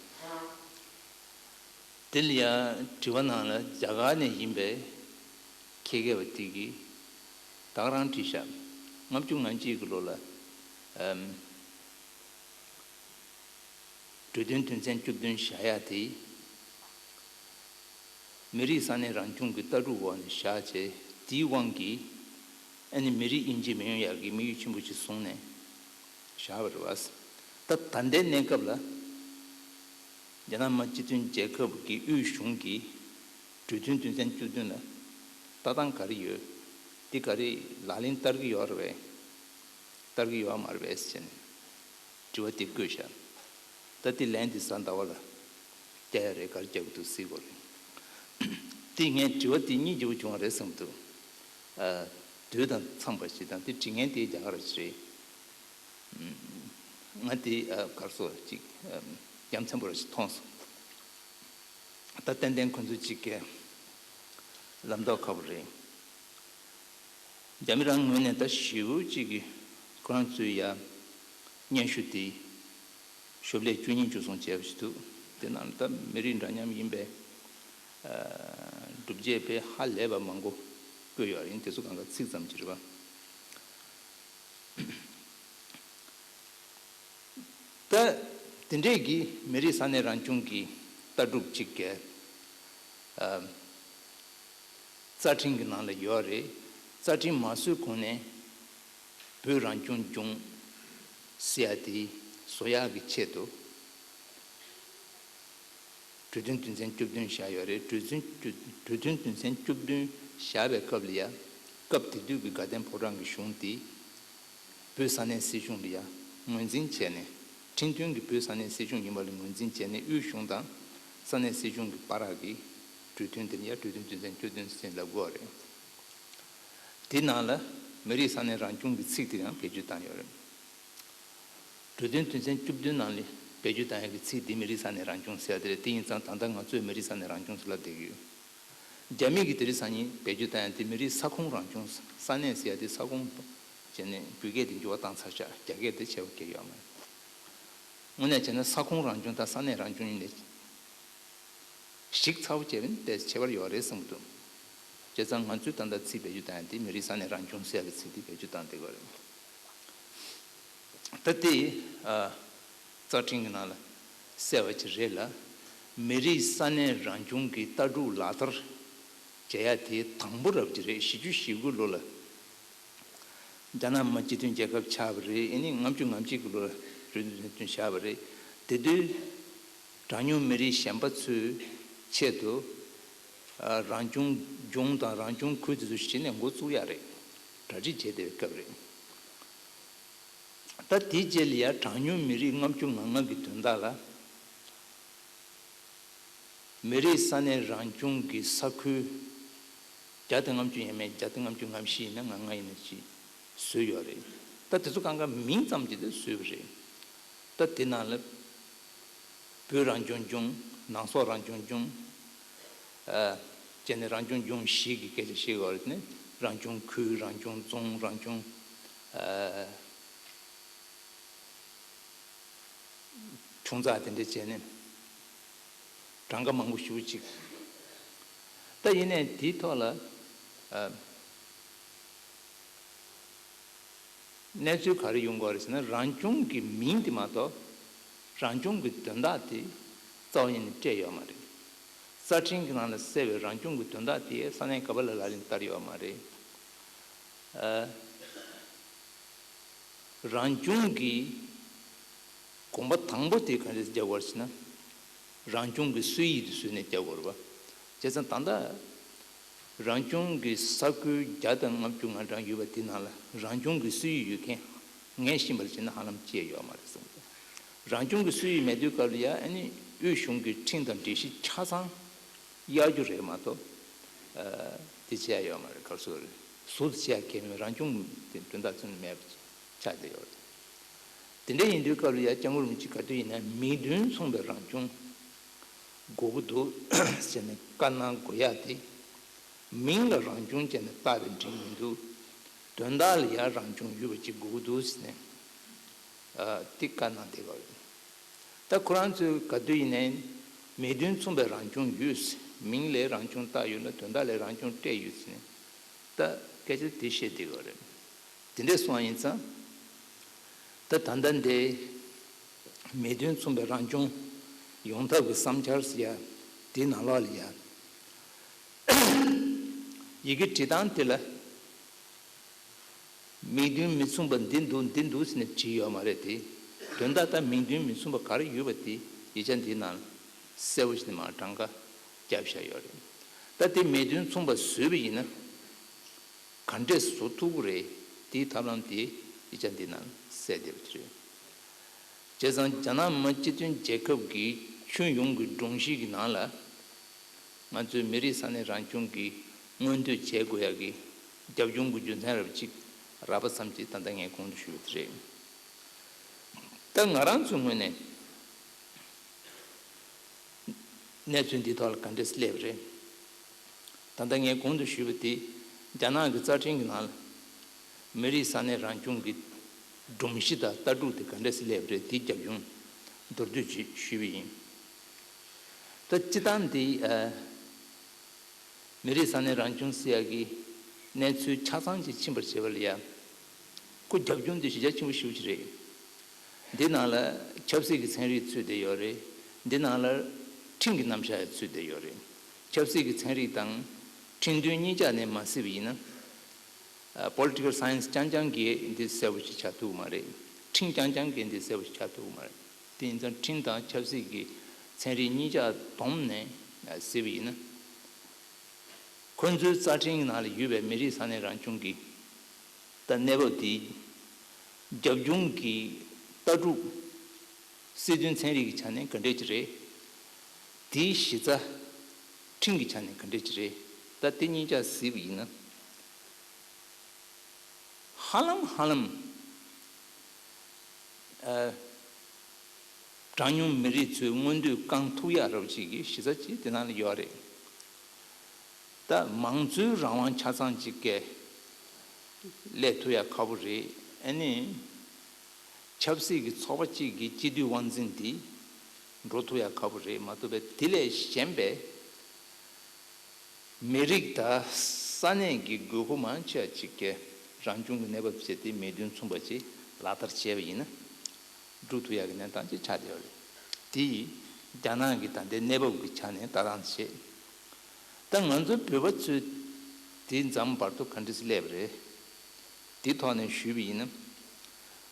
དེ་ལ་ཡང་དྲི་བ་ནང་ལ་རྒྱ་གར་ནས་ཡིན་པའི་ཁེ་གེ་བ་དེ་གིས་ད་ག་རང་བྲིས་ཤག་ལྔ་བཅུ་ང་གཅིག་གི་ལོ་ལ་ཨམ། གྲོས་མཐུན་དོན་ཚན་བཅུ་བདུན་བཞག་ཡག་དེ་མི་རིགས་ས་གནས་རང་སྐྱོང་གི་ལྟ་གྲུབ་འོག་ནས་བཞག་བྱས། དེའི་དབང་གིས་ཨ་ནི་མི་རིགས་དབྱེ་འབྱེད་མི་ཡོང་ཡག་གི་དམིགས་ཡུལ་ཆེན་པོ་ཞིག་བཟུང་ནས་བཞག་པ་རེད་བ། ད་ད་ལྟའི་གནས་སྐབས་ལ་རྒྱ་ནག་མི་དམངས་སྤྱི་མཐུན་རྒྱལ་ཁབ་ཀྱི་དབུས་གཞུང་གིས་གྲོས་མཐུན་དོན་ཚན་བཅུ་བདུན་ལ་ལྟ་སྟངས་ག་རེ་ཡོད། འདི་ག་རེ་ལག་ལེན་བསྟར་གྱི་ཡོད་རེད་པས། བསྟར་གྱི་ཡོད་མ་རེད་པས་ཟེར་ནས་དྲི་བ་དེ་བཀོད་ཤག་ད་དེ་ལན་དེ་གཟའ་ཟླ་བ་ལ་རྒྱག་ཡ་རེད། ག་རེ་རྒྱག་གི་འདུག་གཟིགས་དགོས་རེད། དེ་ངས་དྲི་བ་དེ་གཉིས་ཀྱི་བྱུང་བ་རེད་བསམ་གྱི་འདུག་ཨ། དུས་དང་འཚམས་པ་ཞིག་དང་དེ་དྲི་མཁན་དེ་རྒྱ་གར་ཞིག་རེད། ང་དེ་ཨ་གར་སོ་ཅིག་ཨ་རྒྱ་མཚན་པོ་ར་ཞིག་མཐོང་སོང་། ད་ཏན་ཏན་ཁོ་ཚོ་ཅིག་གི་ལམ་ཐོག་ཁ་པོ་རེད། རྒྱ་མི་རང་ངོས་ནས་ད་ཞེ་པོ་ཅིག་གི་ཁོ་རང་ཚོའི་ཡ་སྙན་ཞུ་དེ་ཞོབ་ལས་བཅུ་གཉིས་བཅུ་གསུམ་བྱས་པ་ཞིག་འདུག་དེ་ནང་ད་མི་རིགས་འདྲ་མཉམ་ཡིན་པའི་ཨ་སྒྲུབ་བྱེད་དཔེ་ཧ་ལས་པ་མང་པོ་བཀོད་ཡོད་རེད། དེ་ཚོ་གང་ག་ཚིག་ཙམ་ཅིག་རེད་པ། ད་དེ་འདྲས་ཀྱི་མི་རིགས་ས་གནས་རང་སྐྱོང་གི་ལྟ་གྲུབ་ཅིག་གི་ཨ་རྩ་ཁྲིམས་ཀྱི་ནང་ལ་ཡོད་རེད། རྩ་ཁྲིམས་མ་བཟོས་གོང་ནས་བོད་རང་སྐྱོང་ལྗོངས་ཟེར་ཡ་དེ་བཟོ་ཡག་གི་ཆེད་དུ། གྲོས་མཐུན་དོན་ཚན་བཅུ་བདུན་བཞག་ཡོད་རེད། གྲོས་མཐུན་བཅུ་གྲོས་མཐུན་དོན་ཚན་བཅུ་བདུན་བཞག་པའི་སྐབས་ལ་ཡ། སྐབས་དེ་དུས་ཀྱི་དགའ་ལྡན་ཕོ་བྲང་གི་གཞུང་དེ་བོད་ས་གནས་སྲིད་གཞུང་ལ་ཡ་ངོས་འཛིན་བྱས་ནས། ཁྲིམས་མཐུན་གྱི་བོད་ས་གནས་སྲིད་གཞུང་ཡིན་པ་ལ་ངོས་འཛིན་བྱས་ནས། དབུས་གཞུང་དང་ས་གནས་སྲིད་གཞུང་གི་བར་གྱི་གྲོས་མཐུན་དེ་ལ་ཡ་གྲོས་མཐུན་དོན་ཚན་བཅུ་བདུན་ཟེར་ལབ་དགོས་པ་རེད། དེ་ནང་ལ་མི་རིགས་ས་གནས་རང་སྐྱོང་གི་ཚིག་དེ་ཡང་བེད་སྤྱོད་བཏང་ཡོད་རེད། གྲོས་མཐུན་དོན་ཚན་བཅུ་བདུན་ནང་ལ་བེད་སྤྱོད་བཏང་ཡག་གི་ཚིག་འདི་མི་རིགས་ས་གནས་རང་སྐྱོང་ཟེར་ཡ་དེ་རེད། དེ་ཡིན་ཙང་ད་ལྟ་ང་ཚོས་མི་རིགས་ས་གནས་རང་སྐྱོང་ཟེར་ལབ་བསྡད་ཀྱི་ཡོད། རྒྱ་མི་གིས་དེ་རིང་སང་ཉིན་བེད་སྤྱོད་བཏང་ཡག་དེ་མི་རིགས་ས་ཁོངས་རང་སྐྱོང་ས་གནས་ཟེར་ཡག་དེ་ས་ཁོངས་ བྱས་ནས་བོད་སྐད་དེ་འགྱུར་བ་བཏང་ཚར་ཤག་རྒྱ་སྐད་དེ་ཆེ་བ་སྐད་ཡོད་མ་རེད། དངོས་གནས་བྱས་ན་ས་ཁོངས་རང་སྐྱོང་དང་ས་གནས་རང་སྐྱོང་གཉིས་ནས་ཞིབ་ཚགས་པོ་བྱས་པ་ཡིན་ན་ཏོག་ཙམ་ཁྱད་པར་ཡོད་རེད་བསམ་གྱི་འདུག་བྱས་ཙང་ང་ཚོས་ད་ལྟ་ཚིག་བེད་སྤྱོད་བཏང་ཡ་དེ་མི་རིགས་ས་གནས་རང་སྐྱོང་ཟེར་ཡ་གི་ཚིག་དེ་བེད་སྤྱོད་བཏང་བསྡད་ཀྱི་ཡོད་རེད། ད་དེ་ཨ། རྩ་ཁྲིམས་ཀྱི་ནང་ལ་གསལ་བ་ཅིག་རེད་ལ། མི་རིགས་ས་གནས་རང་སྐྱོང་གི་ལྟ་གྲུབ་ལག་བསྟར་བྱེད་ཡ་དེ་དང་པོ་རབ་ཅིག་རེད། བཞི་བཅུ་ཞེ་དགུ་ལོ་ལ་རྒྱ་ནག་མི་དམངས་སྤྱི་མཐུན་རྒྱལ་ཁབ་ཆགས་པ་རེད། ཨ་ནི་ལྔ་བཅུ་ང་གཅིག་གི་ལོ་ལ་གྲོས་མཐུན་བཞག་པ་རེད། དེ་དུས་གྲངས་ཉུང་མི་རིགས་གཞན་པ་ཚོའི་ཆེད་དུ་ཨ། རང་སྐྱོང་ལྗོངས་དང་རང་སྐྱོང་ཁུལ་དེ་ཚོ་གཞི་ནས་འགོ་བཙུགས་ཡ་རེད། གྲ་སྒྲིག་བྱས་བསྡད་པའི་སྐབས་རེད། ད་དེའི་རྗེས་ལ་ཡ་གྲངས་ཉུང་མི་རིགས་ལྔ་བཅུ་ང་ལྔ་གི་དོན་དག་ལ། མི་རིགས་ས་གནས་རང་སྐྱོང་གི་ས་ཁུལ་བརྒྱ་དང་ལྔ་བཅུ་ཡས་མས། བརྒྱ་དང་ལྔ་བཅུ་ང་བཞི་ཡིན་ན་ང་ལྔ་ཡིན་ན་ཅིག་བཟོས་ཡོད་རེད། ད་དེ་ཚོ་གང་ག་མིང་ཙམ་གྱིས་དེ་བཟོས་པ་རེད། ད་དེ་ནང་ལ་བོད་རང་སྐྱོང་ལྗོངས། ནང་སོག་རང་སྐྱོང་ལྗོངས། ཨ། བྱས་ནས་རང་སྐྱོང་ལྗོངས་བཞི་གི་སྐད་ཆ་བཤད་ཡོད་རེད་ནས། རང་སྐྱོང་ཁུལ། རང་སྐྱོང་རྫོང་། རང་སྐྱོང་ཨ། ཆུང་ཙག་དེ་འདྲ་བྱས་ནས་གྲངས་ཀ་མང་པོ་ཞེ་པོ་ཅིག་ད་ཡིན་ནའི་དེའི་ཐོག་ལ་ཨ། གནས་ཚུལ་ག་རེ་ཡོང་གི་ཡོད་རེད་ཟེར་ན། རང་སྐྱོང་གི་མིང་དེ་མ་གཏོགས་རང་སྐྱོང་གི་དོན་དག་དེ་རྩ་བ་ཉིད་ནས་སྤྲད་ཡོད་མ་རེད། རྩ་ཁྲིམས་ཀྱི་ནང་ལ་གསལ་བའི་རང་སྐྱོང་གི་དོན་དག་དེ་ས་གནས་ག་པ་ལ་ལག་ལེན་བསྟར་ཡོད་མ་རེད། ཨ། རང་སྐྱོང་གི་གོམ་པ་དང་པོ་དེ་ག་འདྲས་རྒྱག་དགོས་རེད་ཟེར་ན། རང་སྐྱོང་གི་སྲོལ་ཡིག་དེ་བཟོས་ནས་རྒྱག་དགོས་རེད་པ། བྱས་ཙང་ད་ལྟ་རང་སྐྱོང་གི་ས་ཁུལ་བརྒྱ་དང་ལྔ་བཅུ་ང་གྲངས་ཡོད་པ་དེ་ནང་ལ་རང་སྐྱོང་གི་སྲོལ་ཡིག་ཡོད་མཁན་ངས་ཤེས་པར་བྱས་ན་ཧ་ལམ་ཅི་ཡང་ཡོད་མ་རེད་གསུངས། རང་སྐྱོང་གི་སྲོལ་ཡིག་མེད་དུས་སྐབས་ལ་ཡ། ཨ་ནི་དབུས་གཞུང་གི་ཁྲིམས་དང་སྒྲིག་གཞི་ཆ་ཚང་གཡར་རྒྱུ་རེད་མ་གཏོགས། ཨ། དེ་བྱས་ཡ་ཡོད་མ་རེད། ག་རེ་ཟེར་དགོས་རེད། ཟུར་དུ་བྱས་ཡ་གལ་མེད། རང་སྐྱོང་དེ་དོན་དག་ཚུན་མེད་པ་ཆགས་བསྡད་ཡོད་རེད། དེ་འདྲ་ཡིན་དུས་སྐབས་ལ་ཡ་སྐྱབས་མགོན་རིན་པོ་ཆེ་ག་དུས་ཡིན་ན་མིང་དོན་མཚུངས་པའི་རང་སྐྱོང་དགོས་ཀྱི་འདུག་ཟེར་ནས་བཀའ་གནང་དགོས་ཡ་དེ། མིང་ལ་རང་སྐྱོང་བྱས་ནས་བཏགས་པའི་འགྲིག་མི་འདུག་དོན་དག་ལ་ཡ་རང་སྐྱོང་ཡོད་པ་ཅིག་དགོས་ཀྱི་འདུག་ཟེར་ནས། ཨ། དེ་བཀའ་གནང་བསྡད་པ་རེད། ད་ཁོ་རང་ཚོས་ག་དུས་ཡིན་ནའི་མིང་དོན་མཚུངས་པའི་རང་སྐྱོང་ཡོད། མིང་ལ་རང་སྐྱོང་བཏགས་ཡོད་ན་དོན་དག་ལ་རང་སྐྱོང་སྤྲད་ཡོད་ཟེར་ནས་ད་སྐད་ཆ་དེ་བཤད་བསྡད་པ་རེད། དེ་འདྲས་སོང་བ་ཡིན་ཙང་། ད་ད་ལྟ་འདི་མིང་དོན་མཚུངས་པའི་རང་སྐྱོང་ཡོང་ཐབས་ཀྱི་བསམ་འཆར་ཟེར་ཡ་དེ་ནང་ལོགས་ལ་ཡ། ཡི་གེ་བྲིས་སྟངས་དེ་ལ། མིང་དོན་མི་མཚུངས་པ་འདི་འདུག་འདི་འདུག་ཟེར་ནས་བྲིས་ཡོད་མ་རེད་དེ། དོན་དག་ད་མིང་དོན་མི་མཚུངས་པ་ག་རེ་ཡོད་པ་དེ་ཡིག་ཆ་འདིའི་ནང་གསལ་པོ་ཞིག་ནས་མར་གྲངས་ཀ་བརྒྱབ་བཞག་ཡོད་རེད། ད་དེ་མིང་དོན་མཚུངས་པ་བཟོས་པ་ཡིན་ན་ག་འདྲས་བཟོ་ཐུབ་ཀྱི་རེད། དེའི་ཐབས་ལམ་དེ་ཡིག་ཆ་འདིའི་ནང་གསལ་བསྡད་པ་དེ་རེད། བྱས་ཙང་རྒྱ་ནག་མི་དམངས་སྤྱི་མཐུན་རྒྱལ་ཁབ་ཀྱི་ཁྱོན་ཡོངས་ཀྱི་སྒྲོམ་གཞི་གི་ནང་ལ། ང་ཚོའི་མི་རིགས་ས་གནས་རང་སྐྱོང་གི་མངོན་འདོད་བྱེད་དགོས་ཡག་གི་རྒྱབ་ལྗོངས་ཀྱི་རྒྱུ་མཚན་རབ་ཅིག་རགས་པ་ཙམ་ཅིག་ད་ལྟ་ངས་གོང་དུ་ཞུས་པ་དེ་རེད། ད་ང་རང་ཚོའི་ངོས་ནས་གནས་ཚུལ་འདིའི་ཐོག་ལ་ག་འདྲས་སླེབས་རེད། ད་ལྟ་ངས་གོང་དུ་ཞུས་པ་དེ་རྒྱ་ནག་གི་རྩ་ཁྲིམས་ཀྱི་ནང་ལ། མི་རིགས་ས་གནས་རང་སྐྱོང་གི་སྒྲོམ་གཞི་དང་ལྟ་གྲུབ་དེ་ག་འདྲས་སེ་སླེབས་རེད། དེའི་རྒྱབ་ལྗོངས་མདོར་བསྡུས་ཅིག་ཞུས་པ་ཡིན། ད་སྤྱིར་བཏང་འདི་ཨ། མི་རིགས་ས་གནས་རང་སྐྱོང་ཟེར་ཡག་གི་གནས་ཚུལ་ཆ་ཚང་ཅིག་ཕྱིན་པར་བྱེད་པ་ལ་ཡ། ཁོ་རྒྱབ་ལྗོངས་དེ་གཞི་རྒྱ་ཆེན་པོ་ཞེ་པོ་ཅིག་རེད། འདི་ནང་ལ་ཆབ་སྲིད་ཀྱི་ཚན་རིག་ཚུད་བསྡད་ཡོད་རེད། འདི་ནང་ལ་ཁྲིམས་ཀྱི་རྣམ་གཞག་ཡང་ཚུད་བསྡད་ཡོད་རེད། ཆབ་སྲིད་ཀྱི་ཚན་རིག་དང་ཁྲིམས་དོན་གཉིས་ཆ་ནས་མ་བརྩིས་པ་ཡིན་ན། ཨ། Political Science རྐྱང་རྐྱང་གིས་འདི་གསལ་པོ་ཞིག་ཆགས་ཐུབ་ཀྱི་མ་རེད། ཁྲིམས་རྐྱང་རྐྱང་གིས་འདི་གསལ་པོ་ཞིག་ཆགས་ཐུབ་ཀྱི་མ་རེད། དེ་ཡིན་ཙང་ཁྲིམས་དང་ཆབ་སྲིད་ཀྱི་ཚན་རིག་གཉིས་ཆ་བསྡོམས་ནས་གཟིགས་པ་ཡིན་ན། ཁོ་ཚོའི་རྩ་ཁྲིམས་ནང་ལ་ཡོད་པའི་མི་རིགས་ས་གནས་རང་སྐྱོང་གི་ད་གནས་བབ་དེའི་རྒྱབ་ལྗོངས་ཀྱི་ལྟ་གྲུབ། སྲིད་དོན་ཚན་རིག་གི་ཆ་ནས་ག་འདྲས་ཅིག་རེད། དེའི་གཞི་རྩ་ཁྲིམས་ཀྱི་ཆ་ནས་ག་འདྲས་ཅིག་རེད། ད་དེ་གཉིས་ཆ་གཟིགས་པ་ཡིན་ན། ཧ་ལམ་ཧ་ལམ། ཨ། གྲངས་ཉུང་མི་རིགས་ཚོའི་མངོན་འདོད་བསྐང་ཐུབ་ཡག་རབ་ཅིག་གི་གཞི་རྩ་ཅིག་དེ་ནང་ལ་ཡོད་རེད། ད་མང་གཙོའི་རང་དབང་ཆ་ཚང་ཅིག་གི་ སླེབས་ཐུབ་ཡ་ཁག་པོ་རེད། ཨ་ནི་ཆབ་སྲིད་ཀྱི་ཚོགས་པ་གཅིག་གི་སྤྱི་འཐུས་དབང་འཛིན་དེ་འགྲོ་ཐུབ་ཡ་ཁག་པོ་རེད་མ་གཏོགས་པའི་དེ་ལས་གཞན་པའི་མི་རིགས་དང་ས་གནས་ཀྱི་དགོས་མཁོ་མང་ཆེ་བ་ཅིག་གི་རང་སྐྱོང་གི་གནས་བབ་བྱས་ཏེ་མིག་མདུན་མཚུངས་པ་ཅིག་ལག་བསྟར་བྱས་པ་ཡིན་ན། སྒྲུབ་ཐུབ་ཡག་གི་གནས་སྟངས་ཅིག་ཆགས་བསྡད་ཡོད་རེད། དེ་ཡིས་རྒྱ་ནག་གི་ད་ལྟའི་གནས་བབ་ཀྱི་ཆ་ནས་ལྟ་སྟངས་བྱེད། ད་ང་ཚོ་བོད་པ་ཚོས་དེ་འཛམ་བར་དུ་ག་འདྲ་སེ་སླེབས་པ་རེད། དེ་ཐོག་ནས་ཞུས་པ་ཡིན་ན།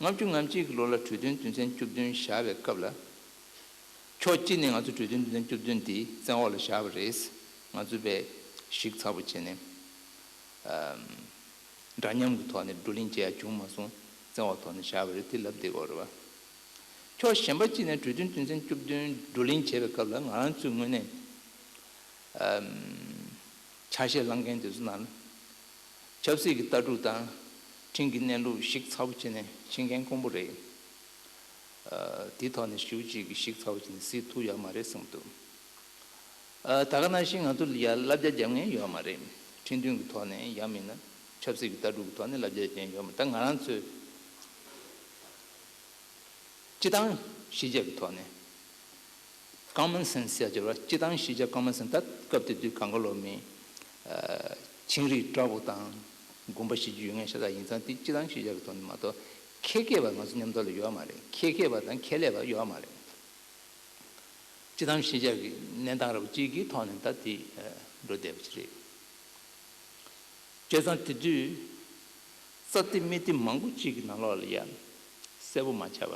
ལྔ་བཅུ་ང་གཅིག་གི་ལོ་ལ་གྲོས་མཐུན་དོན་ཚན་བཅུ་བདུན་བཞག་པའི་སྐབས་ལ། ཕྱོགས་གཅིག་ནས་ང་ཚོ་གྲོས་མཐུན་དོན་ཚན་བཅུ་བདུན་དེ་བཙན་འོག་ལ་བཞག་པ་རེད། ང་ཚོས་དཔེ་ཞིབ་ཚགས་པོ་བྱས་ནས། འདྲ་མཉམ་གྱི་ཐོག་ནས་བགྲོ་གླེང་བྱེད་ཡ་བྱུང་མ་སོང་། བཙན་འོག་ཐོག་ནས་བཞག་པ་རེད། དེ་ལབ་བསྡད་ཀྱི་ཡོད་རེད་བ། ཕྱོགས་གཞན་པ་གཅིག་ནས་གྲོས་མཐུན་དོན་ཚན་བཅུ་བདུན་བགྲོ་གླེང་བྱེད་པའི་སྐབས་ལ་ང་རང་ཚོའི་ངོས་ནས་ཨམ། ཆ་ཤས་བླངས་མཁན་དེ་ཚོ་ནང་ལ་ཆབ་སྲིད་ཀྱི་ལྟ་གྲུབ་དང་ཁྲིམས་ཀྱི་གནས་ལུགས་ཞིབ་ཚགས་པོ་བྱས་ནས་ཤེས་མཁན་དཀོན་པོ་རེད། ཨ། དེའི་ཐོག་ནས་ཞེ་པོ་ཅིག་གིས་ཞིབ་ཚགས་པོ་བྱས་ནས་གཟིགས་ཐུབ་ཡོད་མ་རེད་བསམ་གྱི་འདུག་ཨ། ད་ག་ནང་བཞིན་ང་ཚོ་ལ་ཡ་བསླབ་བྱ་རྒྱབ་མཁན་ཡོད་མ་རེད། ཁྲིམས་མཐུན་གྱི་ཐོག་ནས་ཡང་མིན་ན་ཆབ་སྲིད་ཀྱི་ལྟ་གྲུབ་ཀྱི་ཐོག་ནས་བསླབ་བྱ་རྒྱབ་མཁན་ཡོད་མ་རེད། ད་ང་རང་ཚོས་སྤྱི་བཏང་གཞིས་ཆགས་ཀྱི་ཐོག་ནས་ཀོ་མོན་སེན་སི་ཟེར་ཡ་ཅིག་ཡོད་རེད་བ། སྤྱི་བཏང་གཞིས་ཆགས་ཀོ་མོན་སེན་སི། ད་སྐབས་དེ་དུས་གང་ག་ལོ་མི་ཨ། ཆིངས་རིག་འདྲ་པོ་དང་དགོངས་པ་བཞེས་རྒྱུ་ཡོད་མཁན་ཤ་སྟག་ཡིན་ཙང་། དེ་སྤྱི་བཏང་གཞིས་ཆགས་ཀྱི་ཐོག་ནས་མ་གཏོགས་ཁྱད་མཁས་པ་ང་ཚོ་མཉམ་དུ་ལ་ཡོད་མ་རེད། ཁྱད་མཁས་པ་དང་ཁྱད་ལས་པ་ཡོད་མ་རེད། སྤྱི་བཏང་གཞིས་ཆགས་ཀྱི་གནས་སྟངས་འདྲ་པོ་གཅིག་གི་ཐོག་ནས་ད་དེ་འགྲོ་བསྡད་པ་ཅིག་རེད། བྱས་ཙང་དེ་དུས་རྩ་དེ་མི་དེ་མང་པོ་གཅིག་གི་ནང་ལོགས་ལ་ཡ་གསལ་པོ་མ་ཆགས་པ།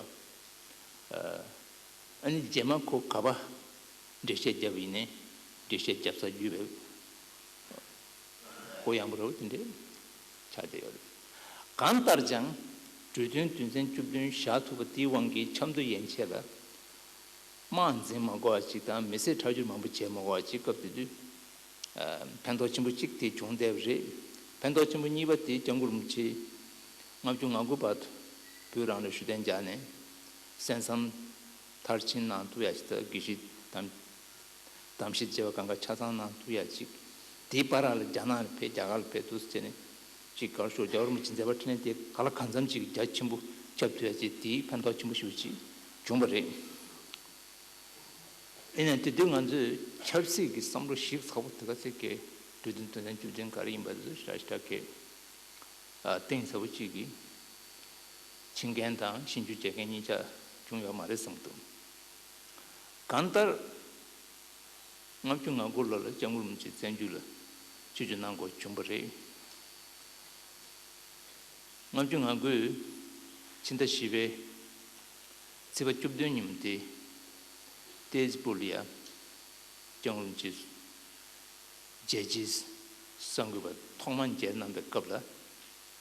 ཨ་ནི་རྗེས་མ་ཁོ་ག་པར་འགྲེལ་བཤད་བརྒྱབ་པ་ཡིན་ནའི་འགྲེལ་བཤད་བརྒྱབ་ས་རྒྱུས་པའི་གུ་ཡངས་པོ་འདྲ་པོ་དེ་འདྲས་ཆགས་བསྡད་ཡོད་རེད། གང་ལྟར་ཀྱང་གྲོས་མཐུན་དོན་ཚན་བཅུ་བདུན་བཞག་ཐུབ་པ་དེའི་དབང་གིས་ཆབ་མདོ་ཡན་ཆད་ལ་དམག་འཛིང་མ་དགོས་པ་ཅིག་དང་མི་བསད་ཁྲག་སྦྱོར་མང་པོ་བྱེད་མ་དགོས་པ་ཅིག་སྐབས་དེ་དུས་ཕན་ཐོགས་ཆེན་པོ་གཅིག་དེ་བྱུང་བསྡད་པ་རེད། ཕན་ཐོགས་ཆེན་པོ་གཉིས་པ་དེ་སྐྱབས་མགོན་རིན་པོ་ཆེ་ལྔ་བཅུ་ང་དགུ་བར་དུ་བོད་རང་ལ་བཞུགས་གདན་འཇགས་ནས་གསན་བསམ་མཐར་ཕྱིན་གནང་ཐུབ་ཡ་ཅིག་དང་། དགེ་བཤེས་དམ་གདམས་བཤད་བྱས་པ་གང་ག་ཆ་ཚང་གནང་ཐུབ་ཡ་ཅིག་དེའི་བར་ལ་རྒྱ་ནག་ལ་ཕེབས། རྒྱ་གར་ལ་ཕེབས་འདུག་ཟེར་ནས་ཅིག་ག་རེ་ཞུ། རྒྱལ་བ་རིན་པོ་ཆེ་མཛད་པ་འཕྲིན་ལས་དེ་ག་ལ་གང་འཚམ་ཅིག་རྒྱ་ཆེན་པོ་ཁྱབ་ཐུབ་ཡ་ཅིག་དེའི་ཕན་ཐོགས་ཆེན་པོ་ཞེ་པོ་ཅིག་བྱུང་བ་རེད། ཡིན་ནའི་དེ་དུས་ང་ཚོས་ཆབ་སྲིད་ཀྱི་བསམ་བློ་ཞིབ་ཚགས་པོ་དེ་ག་ཚོད་ཀྱི་གྲོས་མཐུན་དོན་ཚན་བཅུ་བདུན་ག་རེ་ཡིན་པ་དེ་ཚོ་ཞེ་དྲག་ཞེ་དྲག་གི་གཏིང་ཟབ་པོ་ཅིག་གིས་ཕྱིན་མཁན་དང་ཞིབ་འཇུག་བྱེད་མཁན་གཉིས་ཆ་བྱུང་ཡོད་མ་རེད་བསམ་གྱི་འདུག་གང་ལྟར། ལྔ་བཅུ་ང་དགུ་ལོ་ལ་སྐྱབས་མགོན་རིན་པོ་ཆེ་བཙན་བྱོལ་ལ་ཆིབས་བསྒྱུར་གནང་དགོས་བྱུང་བ་རེད། ལྔ་བཅུ་ང་དགུའི་ཕྱི་ཟླ་བཞི་པའི་ཚེས་པ་བཅུ་བདུན་ཉིན་མོ་དེ་ཏེ་ཛི་པུར་ལ་ཡ་སྐྱབས་མགོན་རིན་པོ་ཆེ་མཇལ་རྗེས་གསར་འགོད་པ་ཐོག་མ་མཇལ་གནང་པའི་སྐབས་ལ།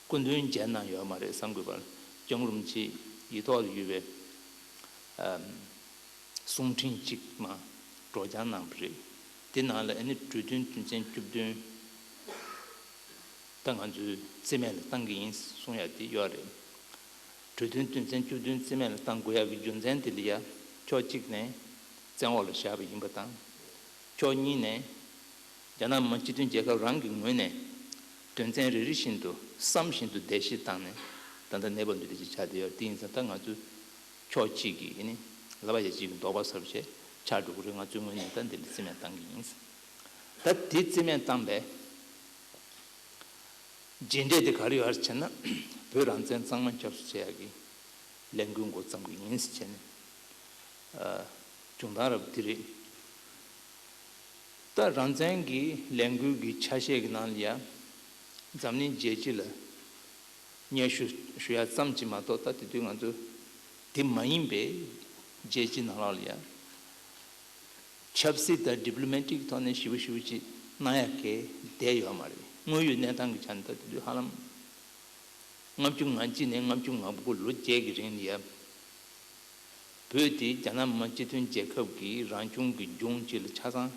སྐུ་མདུན་མཇལ་གནང་ཡོད་མ་རེད། གསར་འགོད་པ་ལ་སྐྱབས་མགོན་རིན་པོ་ཆེ་ཡིག་ཐོག་ལ་ཡོད་པའི་ཨམ། གསུང་འཕྲིན་གཅིག་མ་སྒྲོག་སྦྱང་གནང་བ་རེད། དེ་ནང་ལ་ཨ་ནི་གྲོས་མཐུན་དོན་ཚན་བཅུ་བདུན་ད་ང་ཚོས་རྩིས་མེད་ལ་བཏང་གི་ཡིན་གསུང་ཡ་དེ་ཡོད་རེད། གྲོས་མཐུན་དོན་ཚན་བཅུ་བདུན་རྩིས་མེད་ལ་བཏང་དགོས་ཡ་གི་རྒྱུ་མཚན་དེ་ལ་ཡ་ཕྱོགས་གཅིག་ནས་བཙན་འོག་ལ་བཞག་པ་ཡིན་པ་དང་། ཕྱོགས་གཉིས་ནས་རྒྱ་ནག་མི་དམངས་སྤྱི་མཐུན་རྒྱལ་ཁབ་རང་གི་ངོས་ནས་དོན་ཚན་རེ་རེ་བཞིན་དུ་བསམ་བཞིན་དུ་བརྡལ་བཤིག་བཏང་ནས་ད་ལྟ་གནས་བབ་འདི་འདྲ་ཅིག་ཆགས་བསྡད་ཡོད་རེད། དེ་ཡིན་ཙང་ད་ང་ཚོས་ཕྱོགས་གཅིག་གིས་ཨ་ནི་ལབ་པ་ཡ་གཅིག་གི་འདོགས་པ་ཟེར་བ་ཞིག་ཆགས་འགྲོ་གི་རེད། ང་ཚོའི་ངོས་ནས་ད་འདི་འདྲ་རྩིས་མེད་བཏང་གི་ཡིན། ད་དེ་རྩིས་མེད་བཏང་པའི་རྗེས་འབྲས་དེ་ག་རེ་ཡོད་རེད་ཟེར་ན། བོད་རང་བཙན་གཙང་མ་སྐྱབས་སུ་མཆི་ཡག་གི་ལས་འགུལ་འགོ་བརྩམས་ཀྱི་ཡིན་ཟེར་བྱས་ནས། ཨ། བྱུང་སྟངས་རབ་འདི་རེད། ད་རང་བཙན་གྱི་ལས་འགུལ་གྱི་ཆ་ཤས་ཀྱི་ནང་ལ་ཡ་འཛམ་གླིང་རྒྱལ་སྤྱི་ལ་སྙན་ཞུ་ཞུ་ཡ་ཙམ་གྱིས་མ་གཏོགས། ད་དེ་དུས་ང་ཚོ་དེ་མ་ཡིན་པའི་རྒྱལ་སྤྱི་ནང་ལོགས་ལ་ཡ་ཆབ་སྲིད་དང་ཌི་པི་ལོ་མེ་ཊིག་ཐོག་ནས་ཞེ་པོ་ཞེ་པོ་ཅིག་གནང་ཡ་གལ་བསྡད་ཡོད་མ་རེད། དངོས་ཡོད་གནས་སྟངས་ཀྱི་ཆ་ནས་ད་དེ་དུས་ཧ་ལམ་ལྔ་བཅུ་ང་གཅིག་ནས་ལྔ་བཅུ་ང་དགུ་ལོ་བརྒྱད་ཀྱི་རིང་ལ་ཡ། བོད་དེ་རྒྱ་ནག་མི་དམངས་སྤྱི་མཐུན་རྒྱལ་ཁབ་ཀྱི་རང་སྐྱོང་གི་ལྗོངས་གཅིག་ལ་ཆ་ཚང་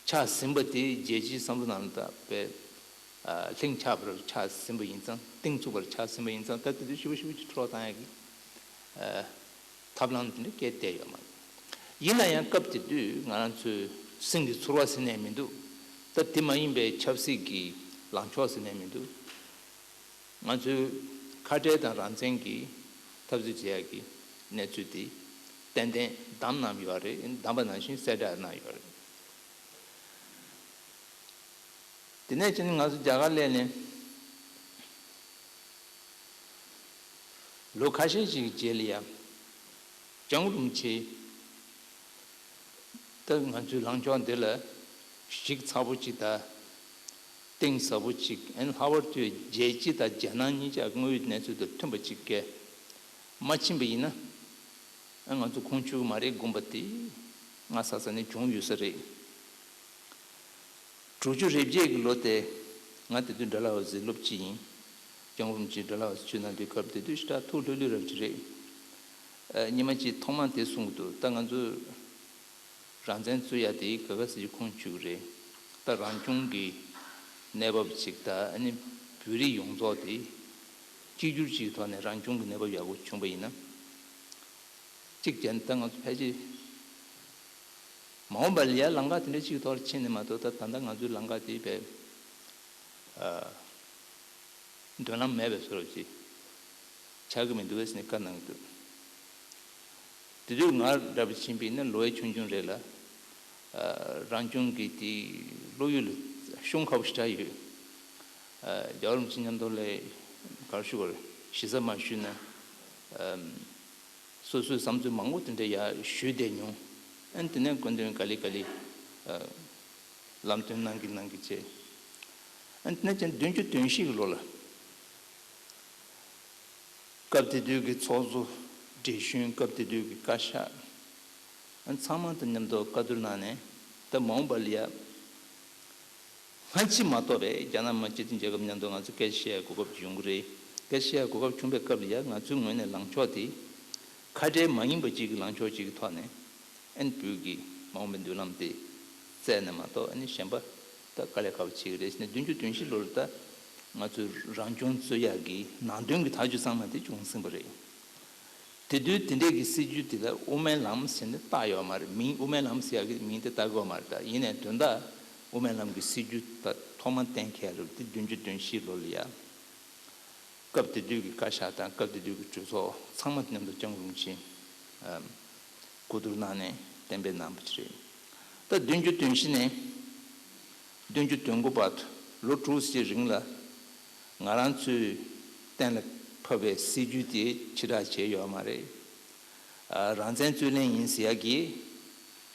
ཆགས་ཟིན་པ་དེ་རྒྱལ་སྤྱིའི་བསམ་བློ་ནང་ལ་ད་དཔེ་ལྷིང་ཆགས་པར་ཆགས་ཟིན་པ་ཡིན་ཙང་། གཏིང་ཚུགས་པར་ཆགས་ཟིན་པ་ཡིན་ཙང་། ད་དེ་དུས་ཞེ་པོ་ཞེ་པོ་ཅིག་འཕྲོ་བརླག་བཏང་ཡ་གི་ཐབས་ལམ་དེ་འདྲ་བཀལ་བསྡད་ཡོད་མ་རེད། ཡིན་ན་ཡང་སྐབས་དེ་དུས་ང་རང་ཚོའི་སེམས་ཀྱི་ཚོར་བ་ཟེར་ནས་མི་འདུག་ད་དེ་མ་ཡིན་པའི་ཆབ་སྲིད་ཀྱི་ལངས་ཕྱོགས་ཟེར་ནས་མི་འདུག་ང་ཚོའི་ཁ་བྲལ་དང་རང་བཙན་གྱི་འཐབ་རྩོད་བྱེད་ཡག་གི་གནས་ཚུལ་དེ་ཏན་ཏན་བདམས་གནང་ཡོད་རེད། བདམས་པ་ནང་བཞིན་གསལ་བསྒྲགས་གནང་ཡོད་རེད། དེ་ནས་ཕྱིན་ང་ཚོ་རྒྱ་གར་སླེབས་ནས་ལོ་ཁ་ཤས་ཤིག་རྗེས་ལ་ཡ། ལྕང་རིན་པོ་ཆེ་ད་ང་ཚོའི་ལངས་ཕྱོགས་འདི་ལ་གཞི་ཚ་པོ་གཅིག་དང་གཏིང་ཟབ་པོ་གཅིག་ཨན་ལྷག་པར་དུ་རྒྱལ་སྤྱི་དང་རྒྱལ་ནང་གཉིས་ཆ་དངོས་ཡོད་གནས་ཚུལ་དང་མཐུན་པ་གཅིག་གས་མ་ཕྱིན་པ་ཡིན་ན་ཨ་ང་ཚོ་ཁོང་ཆུད་མ་རེད་དགོངས་པ་དེ་ང་ས་ས་ནས་བྱུང་ཡོད་ས་རེད། དྲུག་ཅུ་རེ་བརྒྱད་ཀྱི་ལོ་དེ་ང་དེ་དུས་ཌལ་ཧོ་སི་སློབ་སྤྱི་ཡིན། ལྕང་རིན་པོ་ཆེ་ཌལ་ཧོ་སི་ཆུ་ནང་དུས་སྐབས་དེ་དུས་ཤ་ཐུགས་ལྷོད་ལྷོད་རབ་ཅིག་རེད། ཨ་ཉི་མ་གཅིག་ཐོག་མ་དེ་གསུངས་འདུག་ད་ང་ཚོ་རང་བཙན་རྩོད་ཡ་དེ་ག་ག་སྲིད་ཀྱི་ཁོང་ཆུད་ཀྱི་རེད། ད་རང་སྐྱོང་གི་གནས་བབ་ཅིག་ད་ཨ་ནི་བོད་རིགས་ཡོངས་རྫོགས་དེ་གཅིག་གྱུར་གཅིག་ཐོག་ནས་རང་སྐྱོང་གི་གནས་བབ་ཡག་པོ་བྱུང་པ་ཡིན་ན། གཅིག་བྱས་ན་ད་ང་ཚོ་ཕལ་ཆེར་མ་འོངས་པ་ལ་ཡ་ལམ་ཁ་དེ་འདྲ་གཅིག་ཐོག་ལ་ཕྱིན་ནས་མ་གཏོགས་ད་ད་ལྟ་ང་ཚོའི་ལམ་ཁ་དེ་བས་ཨ་མདུན་ལམ་མེད་པའི་བཟོ་འདྲ་ཅིག་ཆགས་ཀྱི་མི་འདུག་ཟེར་ནས་བཀའ་གནང་གི་འདུག་དེ་དུས་ང་འདྲ་པོ་ཕྱིན་པ་ཡིན་ན་ལོ་ཡ་ཆུང་ཆུང་རེད་ལ། ཨ་རང་སྐྱོང་གི་དེ་བློ་ཡུལ་ལ་ཤོང་ཁག་པོ་ཞེ་དྲག་ཡོད། ཨ་རྒྱལ་བ་རིན་པོ་ཆེ་མཉམ་དུ་ལས་ག་རེ་ཞུ་དགོས་རེད། ཞེ་ས་མ་ཞུས་ན་ཨམ་སོ་སོའི་བསམ་ཚུལ་མང་པོ་དེ་འདྲ་ཡ་ཞུས་བསྡད་མྱོང་། ཨ་ནི་དེ་ནས་སྐུ་མདུན་ག་ལེ་ག་ལེ་ཨ་ལམ་སྟོན་གནང་གི་གནང་གི་བྱས། ཨ་ནི་དེ་ནས་ཀྱང་བདུན་ཅུ་དོན་བཞི་གི་ལོ་ལ། སྐབས་དེ་དུས་ཀྱི་ཚོགས་གཙོ་བགྲེས་གཞོན་སྐབས་དེ་དུས་ཀྱི་བཀའ་ཤག་ཚང་མ་དང་མཉམ་དུ་བཀའ་བསྡུར་གནང་ནས་ད་མ་འོངས་པ་ལ་ཡ་སྔ་ཕྱི་མ་གཏོགས་པའི་རྒྱ་ནག་མི་དམངས་སྤྱི་མཐུན་རྒྱལ་ཁབ་མཉམ་དུ་ང་ཚོ་སྐད་ཆ་བཤད་ཡའི་གོ་སྐབས་ཡོང་གི་རེད། སྐད་ཆ་བཤད་ཡའི་གོ་སྐབས་བྱུང་བའི་སྐབས་ལ་ཡ་ང་ཚོའི་ངོས་ནས་ལངས་ཕྱོགས་དེ་ཁ་བྲལ་མ་ཡིན་པ་ཅིག་གི་ལངས་ཕྱོགས་ཅིག་གི་ཐོག་ནས། ཨན་བོད་ཀྱི་མ་འོངས་པའི་མདུན་ལམ་དེ་བཙལ་ནས་མ་གཏོགས་ཨ་ནི་གཞན་པ་ད་དཀའ་ལས་ཁག་པོ་བྱེད་ཀྱི་རེད་ཟེར་ནས་བདུན་ཅུ་དོན་བཞི་ལོར་ད་ང་ཚོས་རང་སྐྱོང་རྩོད་ཡག་གི་ནང་དོན་གྱི་ཐག་གཅོད་ཚང་མ་དེ་བྱུང་ཟིན་པ་རེད། དེ་དུས་དེ་འདྲས་ཀྱི་སྲིད་ཇུས་དེ་ལ་དབུ་མའི་ལམ་ཟེར་ནས་བཏགས་ཡོད་མ་རེད། མིང་དབུ་མའི་ལམ་ཟེར་ཡག་གི་མིང་དེ་བཏགས་ཀྱི་ཡོད་མ་རེད། ད་ཡིན་ནའི་དོན་དག་དབུ་མའི་ལམ་གྱི་སྲིད་ཇུས་ད་ཐོག་མ་གཏན་འཁེལ་རེད། དེ་བདུན་ཅུ་དོན་བཞི་ལོ་ལ་ཡ། སྐབས་དེ་དུས་ཀྱི་བཀའ་ཤག་དང་སྐབས་དེ་དུས་ཀྱི་གྲོས་ཚོགས་ཚང་མ་མཉམ་དུ་ལྕང་རིན་པོ་ཆེ་གོ་བསྡུར་གནང་ནས་གཏན་འབེབས་གནང་བ་ཅིག་རེད། ད་བདུན་ཅུ་དོན་བཞི་ནས་བདུན་ཅུ་དོན་དགུ་བར་དུ་ལོ་དྲུག་ཅུའི་རིང་ལ་ང་རང་ཚོས་གཏན་ལ་ཕབ་པའི་སྲིད་ཇུས་དེ་ཕྱིར་བསྒྲགས་བྱས་ཡོད་མ་རེད། རང་བཙན་རྩོད་ལེན་ཡིན་ཟེར་ཡག་གི་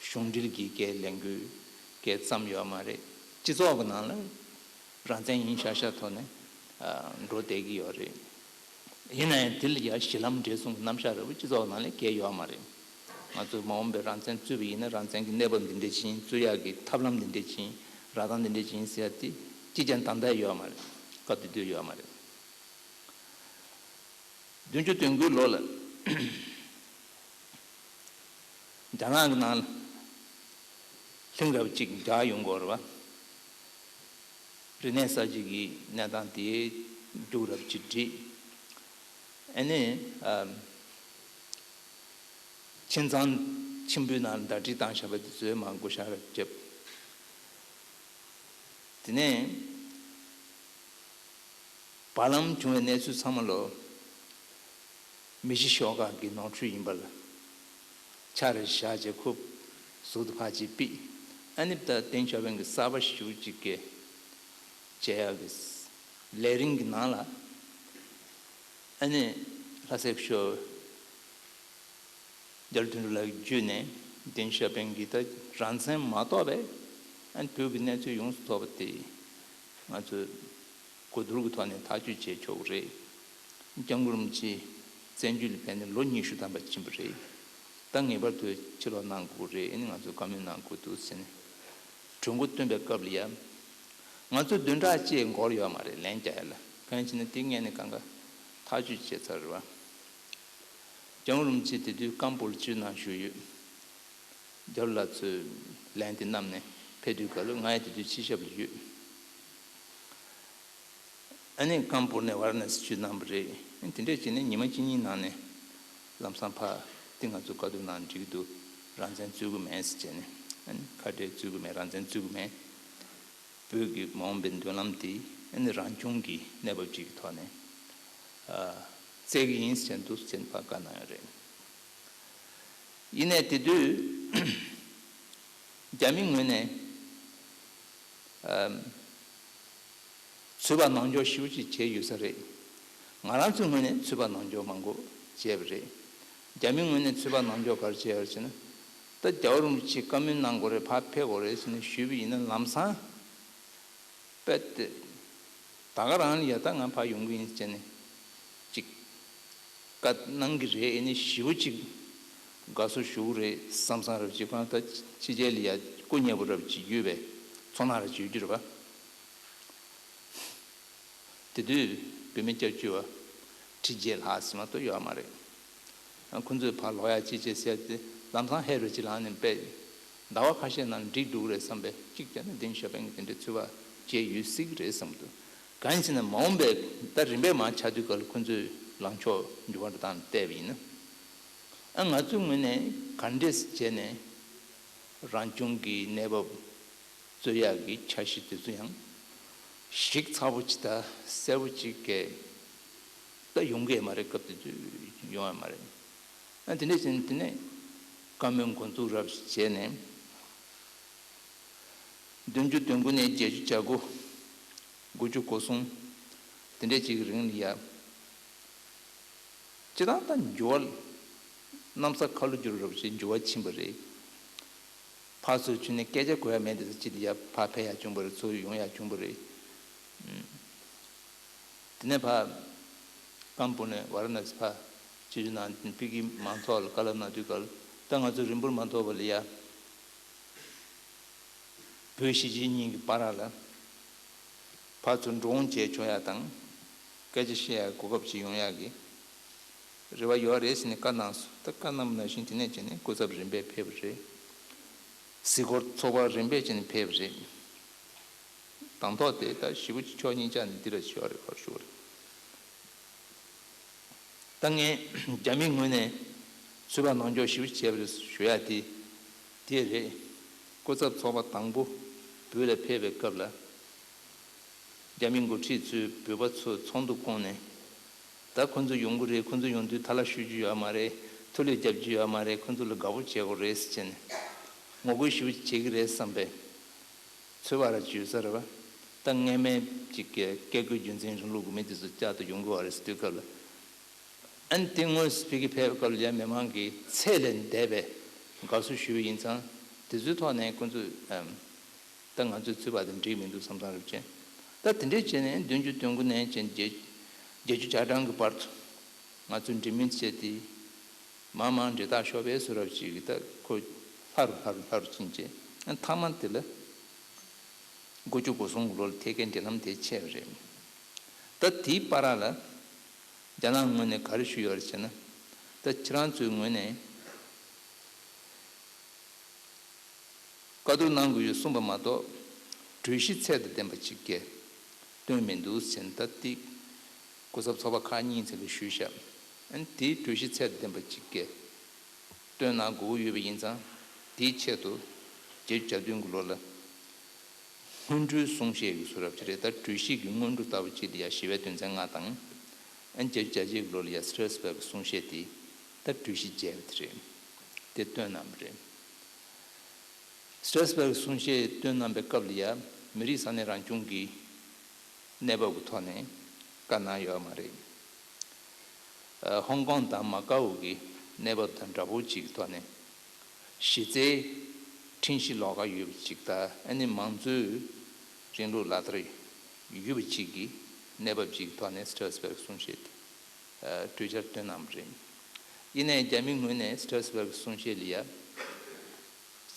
གཞུང་འབྲེལ་གྱི་སྐད་ལས་འགུལ་སྐད་བརྩམས་ཡོད་མ་རེད། སྤྱི་ཚོགས་ཀྱི་ནང་ལ་རང་བཙན་ཡིན་ཤག་ཤག་ཐོག་ནས་འགྲོ་བསྡད་ཀྱི་ཡོད་རེད། ཡིན་ན་ཡང་དེ་ལ་ཡང་གཞི་ལམ་འབྲས་གསུམ་གྱི་རྣམ་གཞག་འདྲ་པོ་སྤྱི་ཚོགས་ནང་ལ་སྐྱེལ་ཡོད་མ་རེད། ང་ཚོས་མ་འོངས་པའི་རང་བཙན་རྩོད་པ་ཡིན་ན་རང་བཙན་གྱི་གནས་བབ་འདི་འདྲ་ཅིག་ཡིན། རྩོད་ཡག་གི་ཐབས་ལམ་འདི་འདྲ་ཅིག་ཡིན། རག་སྟངས་འདི་འདྲ་ཅིག་ཡིན་ཟེར་ཡ་དེ་ཅིས་ཀྱང་ད་ལྟ་ཡོད་མ་རེད། སྐབས་དེ་དུས་ཡོད་མ་རེད། བདུན་ཅུ་དོན་དགུའི་ལོ་ལ། རྒྱ་ནག་གི་ནང་ལ་ལྷིང་རབ་ཅིག་རྒྱག་ཡོང་གི་ཡོད་རེད་བ། རིག་གནས་གསར་བརྗེ་གི་གནས་སྟངས་དེ་མཇུག་རབ་ཅིག་སྒྲིལ། ཨ་ནི་ཨམ་ཁྱིམ་ཚང་ཆེན་པོའི་ནང་ལ་ཟླ་སྒྲིལ་བཏང་བཞག་པ་དེ་ཚོས་མར་བགོ་བཤའ་རབ་བརྒྱབ། དེ་ནས། བར་ལམ་བྱུང་བའི་གནས་ཚུལ་ཚང་མ་ལོ། མི་ཤི་ཤོག་ཁག་གི་ནོར་འཁྲུལ་ཡིན་པ་ལ། ཆ་རེ་བཞག་རྗེས་ཁུ། ཟུར་དུ་ཕར་ཅིག་ཕུད། ཨ་ནི་ད་ཏེང་ཞའོ་ཕིང་གི་གསར་པ་ཞུ་གཅིག་གི། བྱེད་ཡག་གི། ལས་རིམ་གྱི་ནང་ལ། ཨ་ནི། ལྷ་སའི་ཤོ། རྒྱ་རི་དོན་གྲུབ་ལགས་ཀྱི་བརྒྱུད་ནས་ཏེང་ཞའོ་ཕིང་གིས་ད་རང་བཙན་མ་གཏོགས་པའི་ཨ་ནི་བོད་ཀྱི་གནས་ཚུལ་ཡོངས་སུ་རྫོགས་པ་དེ་ང་ཚོས་གོ་བསྡུར་གྱི་ཐོག་ནས་ཐག་གཅོད་བྱས་ཆོག་གི་རེད། སྐྱབས་མགོན་རིན་པོ་ཆེ་བཙན་བྱོལ་ལ་ཕེབས་ནས་ལོ་ཉི་ཤུ་ཐམ་པ་ཕྱིན་པ་རེད། ད་ངེས་པར་དུ་ཕྱིར་ལོག་གནང་དགོས་རེད། ཨ་ནི་ང་ཚོས་བཀའ་མོལ་གནང་དགོས་འདུག་ཟེར་ནས་གྲོས་འགོ་བཏོན་པའི་སྐབས་ལ་ཡ། ང་ཚོས་བདུན་ཕྲག་གཅིག་འགོར་ཡོད་མ་རེད་ལན་རྒྱག་ཡ་ལ། གང་ཡིན་ཟེར་ན་དེ་སྔོན་ནས་གང་ག་ཐག་གཅོད་བྱས་ཚར་རེད་བ། སྐྱབས་མགོན་རིན་པོ་ཆེ་དེ་དུས་ཀམ་པུར་ལ་སྤྱི་ནང་བཞུགས་ཡོད། རྒྱ་རི་ལགས་ཚོས་ལན་དེ་བསྣམས་ནས་ཕེབས་དུས་ག་ལོ་ང་ཡང་དེ་དུས་ཕྱི་ཞབས་ལ་ཡོད། ཨ་ནི་ཀམ་པུར་ནས་ཝཱ་ར་ཎ་སི་སྤྱི་གནང་བ་རེད། ཨ་ནི་དེ་འདྲས་བྱས་ནས་ཉི་མ་གཅིག་གཉིས་ནང་ནས་ལམ་སང་ཕར་དེ་ང་ཚོ་བཀའ་བསྡུར་ནང་འགྲིག་འདུག་རང་བཙན་རྩོད་ཀྱི་མེད་ཟེར་བྱས་ནས། ཨ་ནི་ཁ་བྲལ་རྩོད་ཀྱི་མེད། རང་བཙན་རྩོད་ཀྱི་མེད། བོད་ཀྱི་མ་འོངས་པའི་མདུན་ལམ་དེ་ཨ་ནི་རང་སྐྱོང་གི་གནས་བབ་ཅིག་གི་ཐོག་ནས་ བཙལ་གྱི་ཡིན་ཟེར་འདུག་ཟེར་ནས་ཕར་བཀའ་གནང་ཡོད་རེད། ཡིན་ནའི་དེ་དུས་རྒྱ་མི་ངོས་ནས་ཚུད་པ་ནང་འཇོག་ཞེ་པོ་ཅིག་བྱས་ཡོད་ས་རེད། ང་རང་ཚོའི་ངོས་ནས་ཚུད་པ་ནང་འཇོག་མང་པོ་བྱས་པ་རེད། རྒྱ་མི་ངོས་ནས་ཚུད་པ་ནང་འཇོག་ག་རེ་བྱས་ཡོད་ཟེར་ན། ད་རྒྱལ་བ་རིན་པོ་ཆེ་བཀའ་མོལ་གནང་དགོས་རེད། ཕར་ཕེབས་དགོས་རེད་ཟེར་ནས་ཞུས་པ་ཡིན་ན། ལམ་སང་དཔེ་དེ་ད་ག་རང་ལ་ཡ་ད་ང་ཕར་ཡོང་གི་ཡིན་ཟེར་ནས་ཅིག་བཀའ་གནང་གི་རེད། ཨེ་ནི་ཞེ་པོ་ཅིག་དགའ་བསུ་ཞུ་གི་རེད་བསམ་བསམ་རབ་ཅིག་ཁོང་ད་ཕྱི་རྒྱལ་ལ་ཡ་སྐུ་ཉེ་པོ་རབ་ཅིག་ཡོད་པས་ཚོར་སྣང་རབ་ཅིག་ཡོད་རྒྱུ་རེད་པ། དེ་དུས་བོད་མི་སྐྱབས་བཅོལ་བ་ཁྲི་བརྒྱད་ལྷག་ཟིན་མ་གཏོགས་ཡོད་མ་རེད། ཁོང་ཚོས་ཕར་ལོག་ཡ་ཅི་བྱེད་ཟེར་ཏེ་ལམ་སང་ཧེ་རུ་ཅི་ལངས་ནས་པས་ཟླ་བ་ཁ་ཤས་ནང་འགྲིག་འགྲོ་གི་རེད་བསམ་པས། གཅིག་བྱས་ན་ཏེང་ཞའོ་ཕིང་གིས་དེ་འདྲའི་ཚོད་དཔག་བྱས་ཡོད་སྲིད་ཀྱི་རེད་བསམ་འདུག་གང་ཡིན་ཟེར་ན་མ་འོངས་པའི་ད་རིམ་པས་མར་ཆགས་དུས་སྐབས་ལ་ཁོང་ཚོས་ལངས་ཕྱོགས་འགྱུར་བ་འགྲོ་སྟངས་བལྟས་པ་ཡིན་ན། ཨ་ང་ཚོའི་ངོས་ནས་ག་འདྲས་བྱས་ནས་རང་བྱུང་གི་གནས་བབ་རྩོད་ཡག་གི་འཆར་གཞི་དེ་ཚོ་ཡང་ཞིབ་ཚགས་པོ་ཅིག་དང་གསལ་པོ་ཅིག་གས་ད་ཡོང་གི་ཡོད་མ་རེད། སྐབས་དེ་དུས་ཡོང་ཡ་མ་རེད། ཨ་དེ་འདྲ་བྱས་ནས་དེ་ནས་བཀའ་མོལ་འགོ་འཛུགས་རབས་བྱས་ནས་བདུན་ཅུ་དོན་དགུ་ནས་བརྒྱད་ཅུ་གྱ་དགུ། དགུ་བཅུ་གོ་གསུམ། དེ་འདྲ་ཅིག་གི་རིང་ལ་ཡ། སྤྱིར་བཏང་ད་འགྱུར་བ། གནམ་ས་ཁ་ལོ་བསྒྱུར་རབས་ཅིག་འགྱུར་བ་ཕྱིན་པ་རེད། ཕར་ཚུར་ཕྱིན་ནས་སྐད་ཆ་གོ་ཡ་མེད་དེ་ཚོ་ཅི་དེ་ཡ་ཕར་ཕེབས་ཡ་བྱུང་བ་རེད། ཚུར་ཡོང་ཡ་བྱུང་བ་རེད། དེ་ནས་ཕར་ཀམ་པུ་ནས་ཝཱ་ར་ཎ་སི་ཕར་ཆིབས་བསྒྱུར་གནང་། ཕ་གི་མང་ཚོགས་ལ་བཀའ་སློབ་གནང་དུས་སྐབས་ད་ང་ཚོ་རིང་པོར་མ་ཐོགས་པ་ལ་ཡ། བོད་གཞིས་བྱེས་གཉིས་ཀྱི་བར་ལ་ཕར་ཚུར་འགྲོ་འོང་བྱས་ཆོག་ཡ་དང་། སྐད་ཆ་བཤད་ཡ་གོ་སྐབས་ཅིག་ཡོང་ཡ་གི་རེ་བ་ཡོད་རེད་ཟེར་ནས་བཀའ་གནང་སོང་། ད་བཀའ་གནང་བ་ནང་བཞིན་དེ་ནས་བྱས་ནས་སྐུ་ཚབ་རིམ་པས་ཕེབས་པ་རེད། གཟིགས་སྐོར་ཚོགས་པ་རིམ་པས་བྱས་ནས་ཕེབས་པ་རེད། དང་ཐོག་དེ་ད་ཞེ་པོ་ཅིག་ཕྱོགས་གཉིས་ཆ་ནས་འདི་ར་ཞུ་བ་རེད། ཁོར་ཞུ་བ་རེད། ད་ངས་རྒྱ་མིའི་ངོས་ནས་ཚུད་པ་ནང་འཇོག་ཞེ་པོ་བྱས་པ་རེད་ཞུ་ཡ་དེ་དེ་རེད། སྐུ་ཚབ་ཚོགས་པ་དང་པོ་བོད་ལ་ཕེབས་པའི་སྐབས་ལ། རྒྱ་མིའི་འགོ་ཁྲིད་ཚོས་བོད་པ་ཚོ་ཚོགས་འདུ་བསྐོངས་ནས། ད་ཁོ་ཚོ་ཡོང་གི་རེད། ཁོ་ཚོ་ཡོང་དུས་ཐ་ལ་ཤོད་རྒྱུ་ཡོད་མ་རེད། ཐུགས་ལས་རྒྱབ་རྒྱུ་ཡོད་མ་རེད། ཁོ་ཚོ་ལ་དགའ་པོ་བྱེད་དགོས་རེད་ཟེར་བྱས་ནས་ངོ་རྒོལ་ཞེ་པོ་བྱེད་ཀྱི་རེད་བསམ་པས། ཚོད་དཔག་ར་བྱེད་ས་རེད་པ། ད་སྔ་མའི་ཅིག་གི་བཀས་བཀོད་རྒྱུད་འཛིན་རིང་ལུགས་ཀྱི་མི་དེ་ཚོ་བསྐྱར་དུ་ཡོང་གི་ཡོད་རེད་ཟེར་དུས་སྐབས་ལ། ཨ་ནི་དེ་དངོས་སུ་ཕ་གི་ཕེབས་པའི་སྐབས་ལ་ཡང་མི་མང་གི་ཚད་ལས་འདས་པའི་དགའ་བསུ་ཞུས་པ་ཡིན་ཙང་། དེ་ཚོའི་ཐོག་ནས་ཁོ་ཚོས་ཨམ། ད་ང་ཚོའི་ཚུད་པ་དེ་འགྲིག་མི་འདུག་བསམ་བསམ་རེད་བྱས། ད་དེ་འདྲས་བྱས་ནས་བདུན་ཅུ་དོན་དགུ་ནས་བྱས་བརྒྱད་བརྒྱད་ཅུ་གྱ་གྲངས་ཀྱི་བར་དུ་ང་ཚོས་འབྲེལ་མོལ་བྱས་ཏེ། མང་མང་འབྲེལ་ཐག་ཤོར་བའི་བཟོ་འདྲ་ཅིག་གིས་ད་ཁོ་ལྷག་རུ་ལྷག་རུ་ལྷག་རུ་ཕྱིན་བྱས། མཐའ་མ་དེ་ལ་དགུ་བཅུ་གོ་གསུམ་གྱི་ལོ་ལ་ཐད་ཀའི་འབྲེལ་ལམ་དེ་ཆད་པ་རེད། ད་དེའི་བར་ལ་རྒྱ་ནག་ངོས་ནས་ག་རེ་ཞུས་ཡོད་རེད་ཟེར་ན། ད་ཁྱེད་རང་ཚོའི་ངོས་ནས་བཀའ་བསྡུར་གནང་དགོས་ཡོད་གསུངས་པ་མ་གཏོགས། གྲོས་གཞི་ཚད་དང་ལྡན་པ་ཅིག་གས་བཏོན་མི་འདུག་ཟེར་ནས། ད་ཏིག་སྐུ་ཚབ་ཚོགས་པ་ཁག་གཉིས་ཚན་གྱིས་ཞུས་བཞག་ཨ་ནི་དེའི་གྲོས་གཞི་ཚད་དང་ལྡན་པ་ཅིག་གས་བཏོན་གནང་དགོས་ཀྱི་ཡོད་པ་ཡིན་ཙང་། དེའི་ཆེད་དུ་བརྒྱད་ཅུ་གྱ་བདུན་གྱི་ལོ་ལ་སྔོན་འགྲོའི་གསུང་བཤད་ཀྱི་བཟོ་འདྲ་ཅིག་རེད། ད་གྲོས་གཞི་གི་སྔོན་འགྲོ་ལྟ་བུ་ཅིག་ལ་ཡ་ཞི་བའི་དོན་ཚན་ལྔ་དང་། ཨ་ནི་བརྒྱད་ཅུ་གྱ་བརྒྱད་ཀྱི་ལོ་ལ་ཡ་སི་ཊེ་ར་སི་བྷར་གྱི་གསུང་བཤད་དེ་ད་གྲོས་གཞི་བྱས་པ་དེ་རེད། དེ་བཏོན་གནང་བ་རེད། སི་ཊེ་ར་སི་བྷར་གྱི་གསུང་བཤད་བཏོན་གནང་པའི་སྐབས་ལ་ཡ་མི་རིགས་ས་གནས་རང་སྐྱོང་གི་གནས་བབ་ཀྱི་ཐོག་ནས་བཀའ་གནང་ཡོད་མ་རེད། ཨ་ཧོང་ཀོང་དང་མ་ཀའོ་གི་གནས་བབ་དང་འདྲ་པོ་ཅིག་གི་ཐོག་ནས། གཞི་རྩའི་ཁྲིམས་གཞི་ལོགས་ཀ་ཡོད་པ་ཅིག་དང་། ཨ་ནི་མང་གཙོའི་རིང་ལུགས་ལག་བསྟར་ཡོད་པ་ཅིག་གི་གནས་བབ་ཅིག་གི་ཐོག་ནས་སི་ཊེ་ར་སི་བྷར་གྱི་གསུང་བཤད་དེ་གྲོས་འཆར་བཏོན་གནང་བ་རེད། ཡིན་ནའི་རྒྱ་མིའི་ངོས་ནས་སི་ཊེ་ར་སི་བྷར་གྱི་གསུང་བཤད་ལ་ཡ།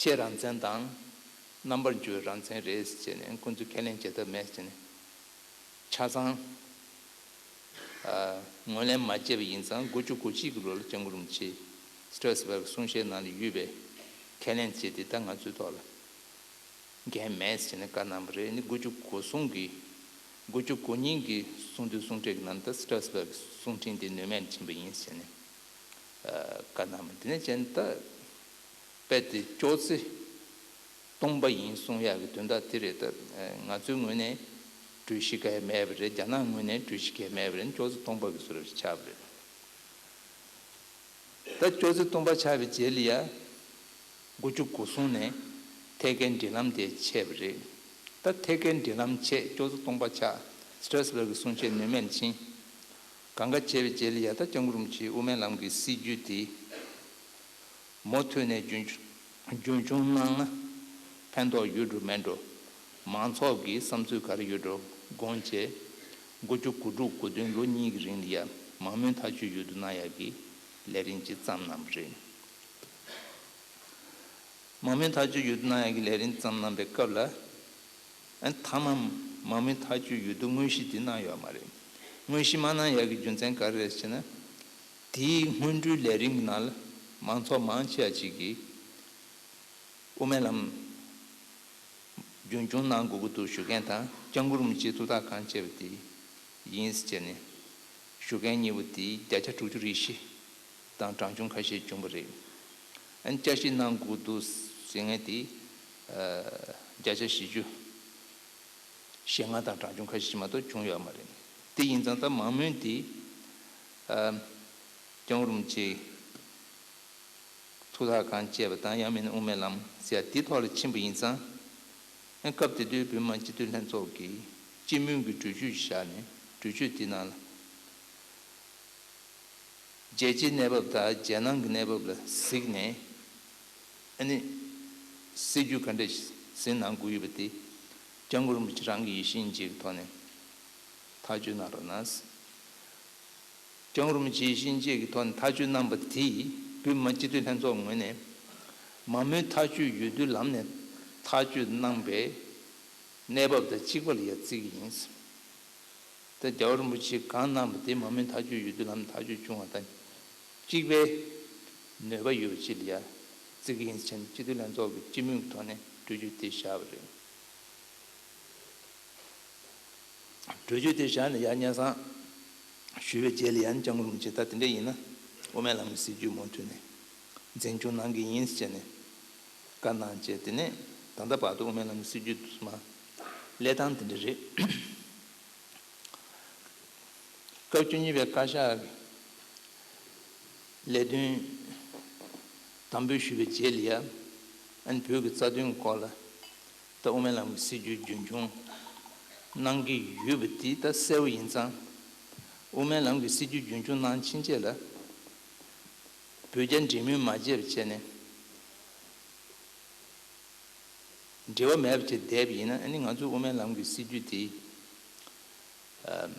ཆེས་རང་བཙན་དང་། རྣམ་པར་འགྱུར་བའི་རང་བཙན་རེད་ཟེར་ནས་ཁོང་ཚོས་ཁས་ལེན་བྱེད་ཐབས་མེད་ཟེར་ནས། ཆ་ཚང་ཨ་ངོས་ལེན་མ་བྱས་པ་ཡིན་ཙང་། དགུ་བཅུ་གོ་གཅིག་གི་ལོ་ལ་སྐྱབས་མགོན་རིན་པོ་ཆེ་སི་ཊེ་ར་སི་བྷར་གྱི་གསུང་བཤད་ནང་ལ་ཡོད་པའི་ཁས་ལེན་བྱས་ཏེ། ད་ང་ཚོའི་ཐོག་ལ་འགན་མེད་ཟེར་ནས་བཀའ་གནང་བ་རེད། ནི་དགུ་བཅུ་གོ་གསུམ་གྱི། དགུ་བཅུ་གོ་གཉིས་ཀྱི་གསུང་དོན་གསུང་འཕྲིན་གྱི་ནང་དུ་སི་ཊེ་ར་སི་བྷར་གྱི་གསུང་འཕྲིན་དེ་ནུས་མེད་ཕྱིན་པ་ཡིན་ཟེར་ནས་ཨ་བཀའ་གནང་བ། དེ་ནས་བྱས་ནས་ད་དཔེ་དེ་ཅོག་ཙེ་སྟོང་པ་ཡིན་གསུང་ཡག་གི་དོན་དག་དེ་རེད། ད་ང་ཚོའི་ངོས་ནས་ གྲོས་གཞི་གང་ཡང་མེད་པ་རེད། རྒྱ་ནག་ངོས་ནས་གྲོས་གཞི་གང་ཡང་མེད་པ་རེད། ཅོག་ཙེ་སྟོང་པ་གི་བཟོ་འདྲ་ཞིག་ཆགས་པ་རེད། ད་ཅོག་ཙེ་སྟོང་པ་ཆགས་པའི་རྗེས་ལ་ཡ། དགུ་བཅུ་གོ་གསུམ་ནས་ཐད་ཀའི་འབྲེལ་ལམ་དེ་ཆད་པ་རེད། ད་ཐད་ཀའི་འབྲེལ་ལམ་ཆད། ཅོག་ཙེ་སྟོང་པ་ཆགས། སི་ཊེ་ར་སི་བྷར་གི་གསུང་བཤད་ནུས་མེད་ལ་ཕྱིན། གང་ག་བྱས་པའི་རྗེས་ལ་ཡ། ད་སྐྱབས་མགོན་རིན་པོ་ཆེས་དབུ་མའི་ལམ་གྱི་སྲིད་བྱུས་དེ་མུ་མཐུད་ནས་རྒྱུན་རྒྱུན་འཁྱོངས་གནང་ན་ཕན་ཐོགས་ཡོད་འགྲོ་མེད་འགྲོ། མང་ཚོགས་ཀྱི་བསམ་ཚུལ་ག་རེ་ཡོད་འགྲོ་དགོངས་བྱས། དགུ་བཅུ་གོ་དྲུག་གོ་བདུན་ལོ་གཉིས་ཀྱི་རིང་ལ་ཡ། མང་མོས་ཐག་གཅོད་འོས་བསྡུ་གནང་ཡག་གི་ལས་རིམ་ཅིག་བརྩམས་གནང་བ་རེད། མང་མོས་ཐག་གཅོད་འོས་བསྡུ་གནང་ཡག་གི་ལས་རིམ་བརྩམས་གནང་པའི་སྐབས་ལ། ཨ། མཐའ་མ་མང་མོས་ཐག་གཅོད་འོས་བསྡུ་དངོས་གཞི་འདི་གནང་ཡོད་མ་རེད། དངོས་གཞི་མ་གནང་ཡག་གི་རྒྱུ་མཚན་ག་རེ་རེད་ཟེར་ན། དེའི་སྔོན་འགྲོའི་ལས་རིམ་གྱི་ནང་ལ་མང་ཚོགས་མང་ཆེ་བ་ཅིག་གིས་དབུ་མའི་ལམ་རྒྱུན་སྐྱོང་གནང་དགོས་ཀྱི་འདུག་ཞུ་མཁན་དང་། སྐྱབས་མགོན་རིན་པོ་ཆེའི་ཐུགས་ཐག་གང་བཅད་པ་དེ་ཡིན་ཟེར་བྱས་ནས་ཞུ་མཁན་གཉིས་པོ་དེ་བརྒྱ་ཆ་དྲུག་ཅུ་རེ་བཞི་དང་གྲངས་ཆུང་ཁ་ཤས་བྱུང་བ་རེད། ཨ་ནི་བསྐྱར་ཞིབ་གནང་དགོས་འདུག་ཟེར་མཁན་དེ་ཨ་བརྒྱ་ཆ་བཞི་བཅུ་ཞེ་ལྔ་དང་གྲངས་ཆུང་ཁ་ཤས་ཤིག་མ་གཏོགས་བྱུང་ཡོད་མ་རེད། དེ་ཡིན་ཙང་ད་མང་མོས་དེ་ཨ་སྐྱབས་མགོན་རིན་པོ་ཆེ་ཐུགས་ཐག་གང་བཅད་པ་དང་། ཡང་མིན་ན་དབུ་མའི་ལམ་ཟེར་ཡ་དེའི་ཐོག་ལ་ཕྱིན་པ་ཡིན་ཙང་། ཨ་སྐབས་དེ་དུས་བོད་མི་མང་སྤྱི་འཐུས་ལྷན་ཚོགས་ཀྱི་སྤྱི་མོས་ཀྱི་གྲོས་ཆོད་ཅིག་བཞག་ནས། གྲོས་ཆོད་དེའི་ནང་ལ་རྒྱལ་སྤྱིའི་གནས་བབ་དང་རྒྱལ་ནང་གི་གནས་བབ་ལ་གཟིགས་ནས། ཨ་ནི་སྲིད་བྱུས་ག་འདྲ་ཟིན་གནང་དགོས་ཡོད་པ་དེ་སྐྱབས་མགོན་རིན་པོ་ཆེ་རང་གི་ཡིད་བཞིན་གྱི་ཐོག་ནས་ཐག་གཅོད་གནང་རོགས་གནང་། སྐྱབས་མགོན་རིན་པོ་ཆེ་ཡིད་བཞིན་གྱི་ཐོག་ནས་ཐག་གཅོད་གནང་པ་དེས་བོད་མི་མང་སྤྱི་འཐུས་ལྷན་ཚོགས་ངོས་ནས་མང་མོས་ཐག་གཅོད་འོས་བསྡུའི་ལམ་ནས་ཐག་གཅོད་གནང་པའི་གནས་བབ་དང་གཅིག་པ་ལ་ཡ་བརྩི་གི་ཡིན། ད་རྒྱལ་བ་རིན་པོ་ཆེས་གང་གནང་བ་དེ་མང་མོས་ཐག་གཅོད་འོས་བསྡུ་ལམ་ཐག་གཅོད་བྱུང་བ་དང་གཅིག་པའི་ནུས་པ་ཡོད་པ་ཅིག་ལ་ཡ་བརྩི་གི་ཡིན་ཟེར་ནས་སྤྱི་འཐུས་ལྷན་ཚོགས་ཀྱི་སྤྱི་མོས་ཀྱི་ཐོག་ནས་གྲོས་ཆོད་དེ་བཞག་པ་རེད། གྲོས་ཆོད་དེ་བཞག་ནས་ཡར་སྙན་སེང་ཞུས་པའི་རྗེས་ལ་ཡ། ཨ་ནི་སྐྱབས་མགོན་རིན་པོ་ཆེས་ད་དེ་འདྲ་ཡིན་ན་དབུ་མའི་ལམ་གྱི་སྲིད་བྱུས་མུ་མཐུད་ནས་འཛིན་སྐྱོང་གནང་གི་ཡིན་ཟེར་ནས་བཀའ་གནང་བྱས། དེ་ནས་ད་ལྟ་བར་དུ་དབུ་མའི་ལམ་གྱི་སྲིད་བྱུས་དེ་ཚོ་མར་སླེབས་སྟངས་དེ་འདྲ་རེད། སྐབས་བཅུ་གཉིས་པའི་བཀའ་ཤག་གི་ལས་དོན་དམ་འབུལ་ཞུས་པའི་རྗེས་ལ་ཡ། ཨ་ནི་བོད་ཀྱི་རྩ་དོན་སྐོར་ལ་ད་དབུ་མའི་ལམ་གྱི་སྲིད་བྱུས་རྒྱུན་འཁྱོངས་གནང་གི་ཡོད་པ་དེ་ད་གསལ་པོ་ཡིན་ཙང་། དབུ་མའི་ལམ་གྱི་སྲིད་བྱུས་རྒྱུན་འཁྱོངས་གནང་ཕྱིན་ཆད་ལ་བོད་རྒྱ་འབྲེལ་མོལ་མ་བྱས་པ་བྱས་ནས། འབྲེལ་བ་མེད་པ་བྱས་བསྡད་པ་ཡིན་ན། ཨ་ནི་ང་ཚོའི་དབུ་མའི་ལམ་གྱི་སྲིད་བྱུས་དེ་ཨམ་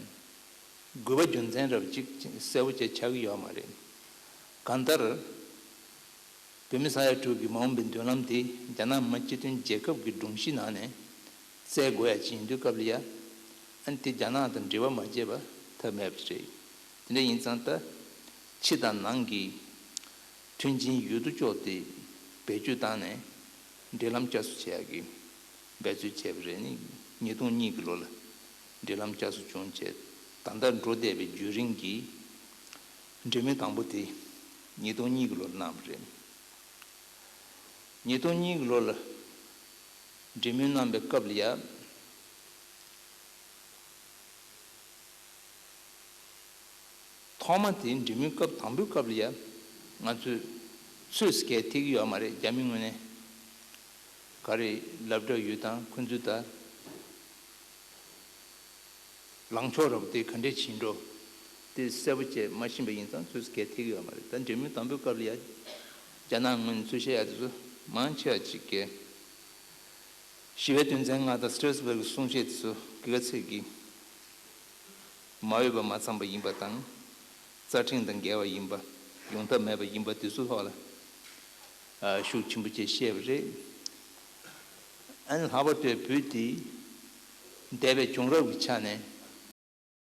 དགོས་པ་རྒྱུ་མཚན་རབ་ཅིག་གསལ་པོ་བྱས་ཆགས་ཀྱི་ཡོད་མ་རེད། གང་ལྟར་བོད་མི་ས་ཡ་དྲུག་གི་མ་འོངས་པའི་མདུན་ལམ་དེ་རྒྱ་ནག་མི་སྤྱི་མཐུན་རྒྱལ་ཁབ་ཀྱི་སྒྲོམ་གཞི་ནང་ནས་བཙལ་དགོས་ཡ་ཅིག་ཡིན་དུས་སྐབས་ལ་ཡ། ཨ་ནི་དེ་རྒྱ་ནག་དང་འབྲེལ་བ་མ་བྱས་པ་ཐབས་མེད་པ་རེད། དེ་འདྲ་ཡིན་ཙང་ད་ཕྱི་དང་ནང་གི་མཐུན་རྐྱེན་ཡོད་དོ་ཅོག་དེ་བེད་སྤྱོད་བཏང་ནས་འབྲེལ་ལམ་བསྐྱར་གསོ་བྱེད་ཡག་གི་འབད་རྩོལ་བྱས་པ་རེད། ནི་ཉིས་སྟོང་གཉིས་ཀྱི་ལོ་ལ་འབྲེལ་ལམ་བསྐྱར་གསོ་བྱུང་བྱས། ད་ལྟ་འགྲོ་བསྡད་པའི་བརྒྱུད་རིམ་གྱི་འབྲེལ་མོལ་དང་པོ་དེ་ཉིས་སྟོང་གཉིས་ཀྱི་ལོ་ལ་གནང་བ་རེད། ཉིས་སྟོང་གཉིས་ཀྱི་ལོ་ལ་འབྲེལ་མོལ་གནང་པའི་སྐབས་ལ་ཡ། ཐོག་མ་དེ་འབྲེལ་མོལ་སྐབས་དང་པོའི་སྐབས་ལ་ཡ། ང་ཚོས་ཚོད་ཀྱིས་ཐེག་གི་ཡོད་མ་རེད། རྒྱ་མི་ངོས་ནས་ག་རེ་ལབ་གྲབས་ཡོད་དང་། ཁོ་ཚོས་ད་ལངས་ཕྱོགས་རབ་དེ་ག་འདྲས་ཕྱིན་འགྲོ་དེ་གསལ་པོ་བྱས་མ་ཤེས་པ་ཡིན་ཙང་། ཚོད་ཀྱིས་ཐེག་གི་ཡོད་མ་རེད། ད་འབྲེལ་མོལ་དང་པོའི་སྐབས་ལ་ཡ། རྒྱ་ནག་ངོས་ནས་ཚུར་བཤད་ཡ་དེ་ཚོ་མང་ཆེ་བ་ཅིག་གིས། ཞི་བའི་དོན་ཚན་ལྔ་དང་སི་ཊེ་ར་སི་བྷར་གྱི་གསུང་བཤད་དེ་ཚོ་གི་ག་ཚད་ཀྱི་མ་འོས་པ་མ་ཚང་པ་ཡིན་པ་དང་། རྩ་ཁྲིམས་དང་འགལ་བ་ཡིན་པ། ཡོང་ཐབས་མེད་པ་ཡིན་པ་དེ་ཚོའི་ཐོག་ལ་ཨ་ཤུགས་ཆེན་པོ་བྱས་བཤད་པ་རེད། ཨ་ནི་ལྷག་པར་དུ་བོད་དེ་འདས་པའི་བྱུང་རབས་ཀྱི་ཆ་ནས་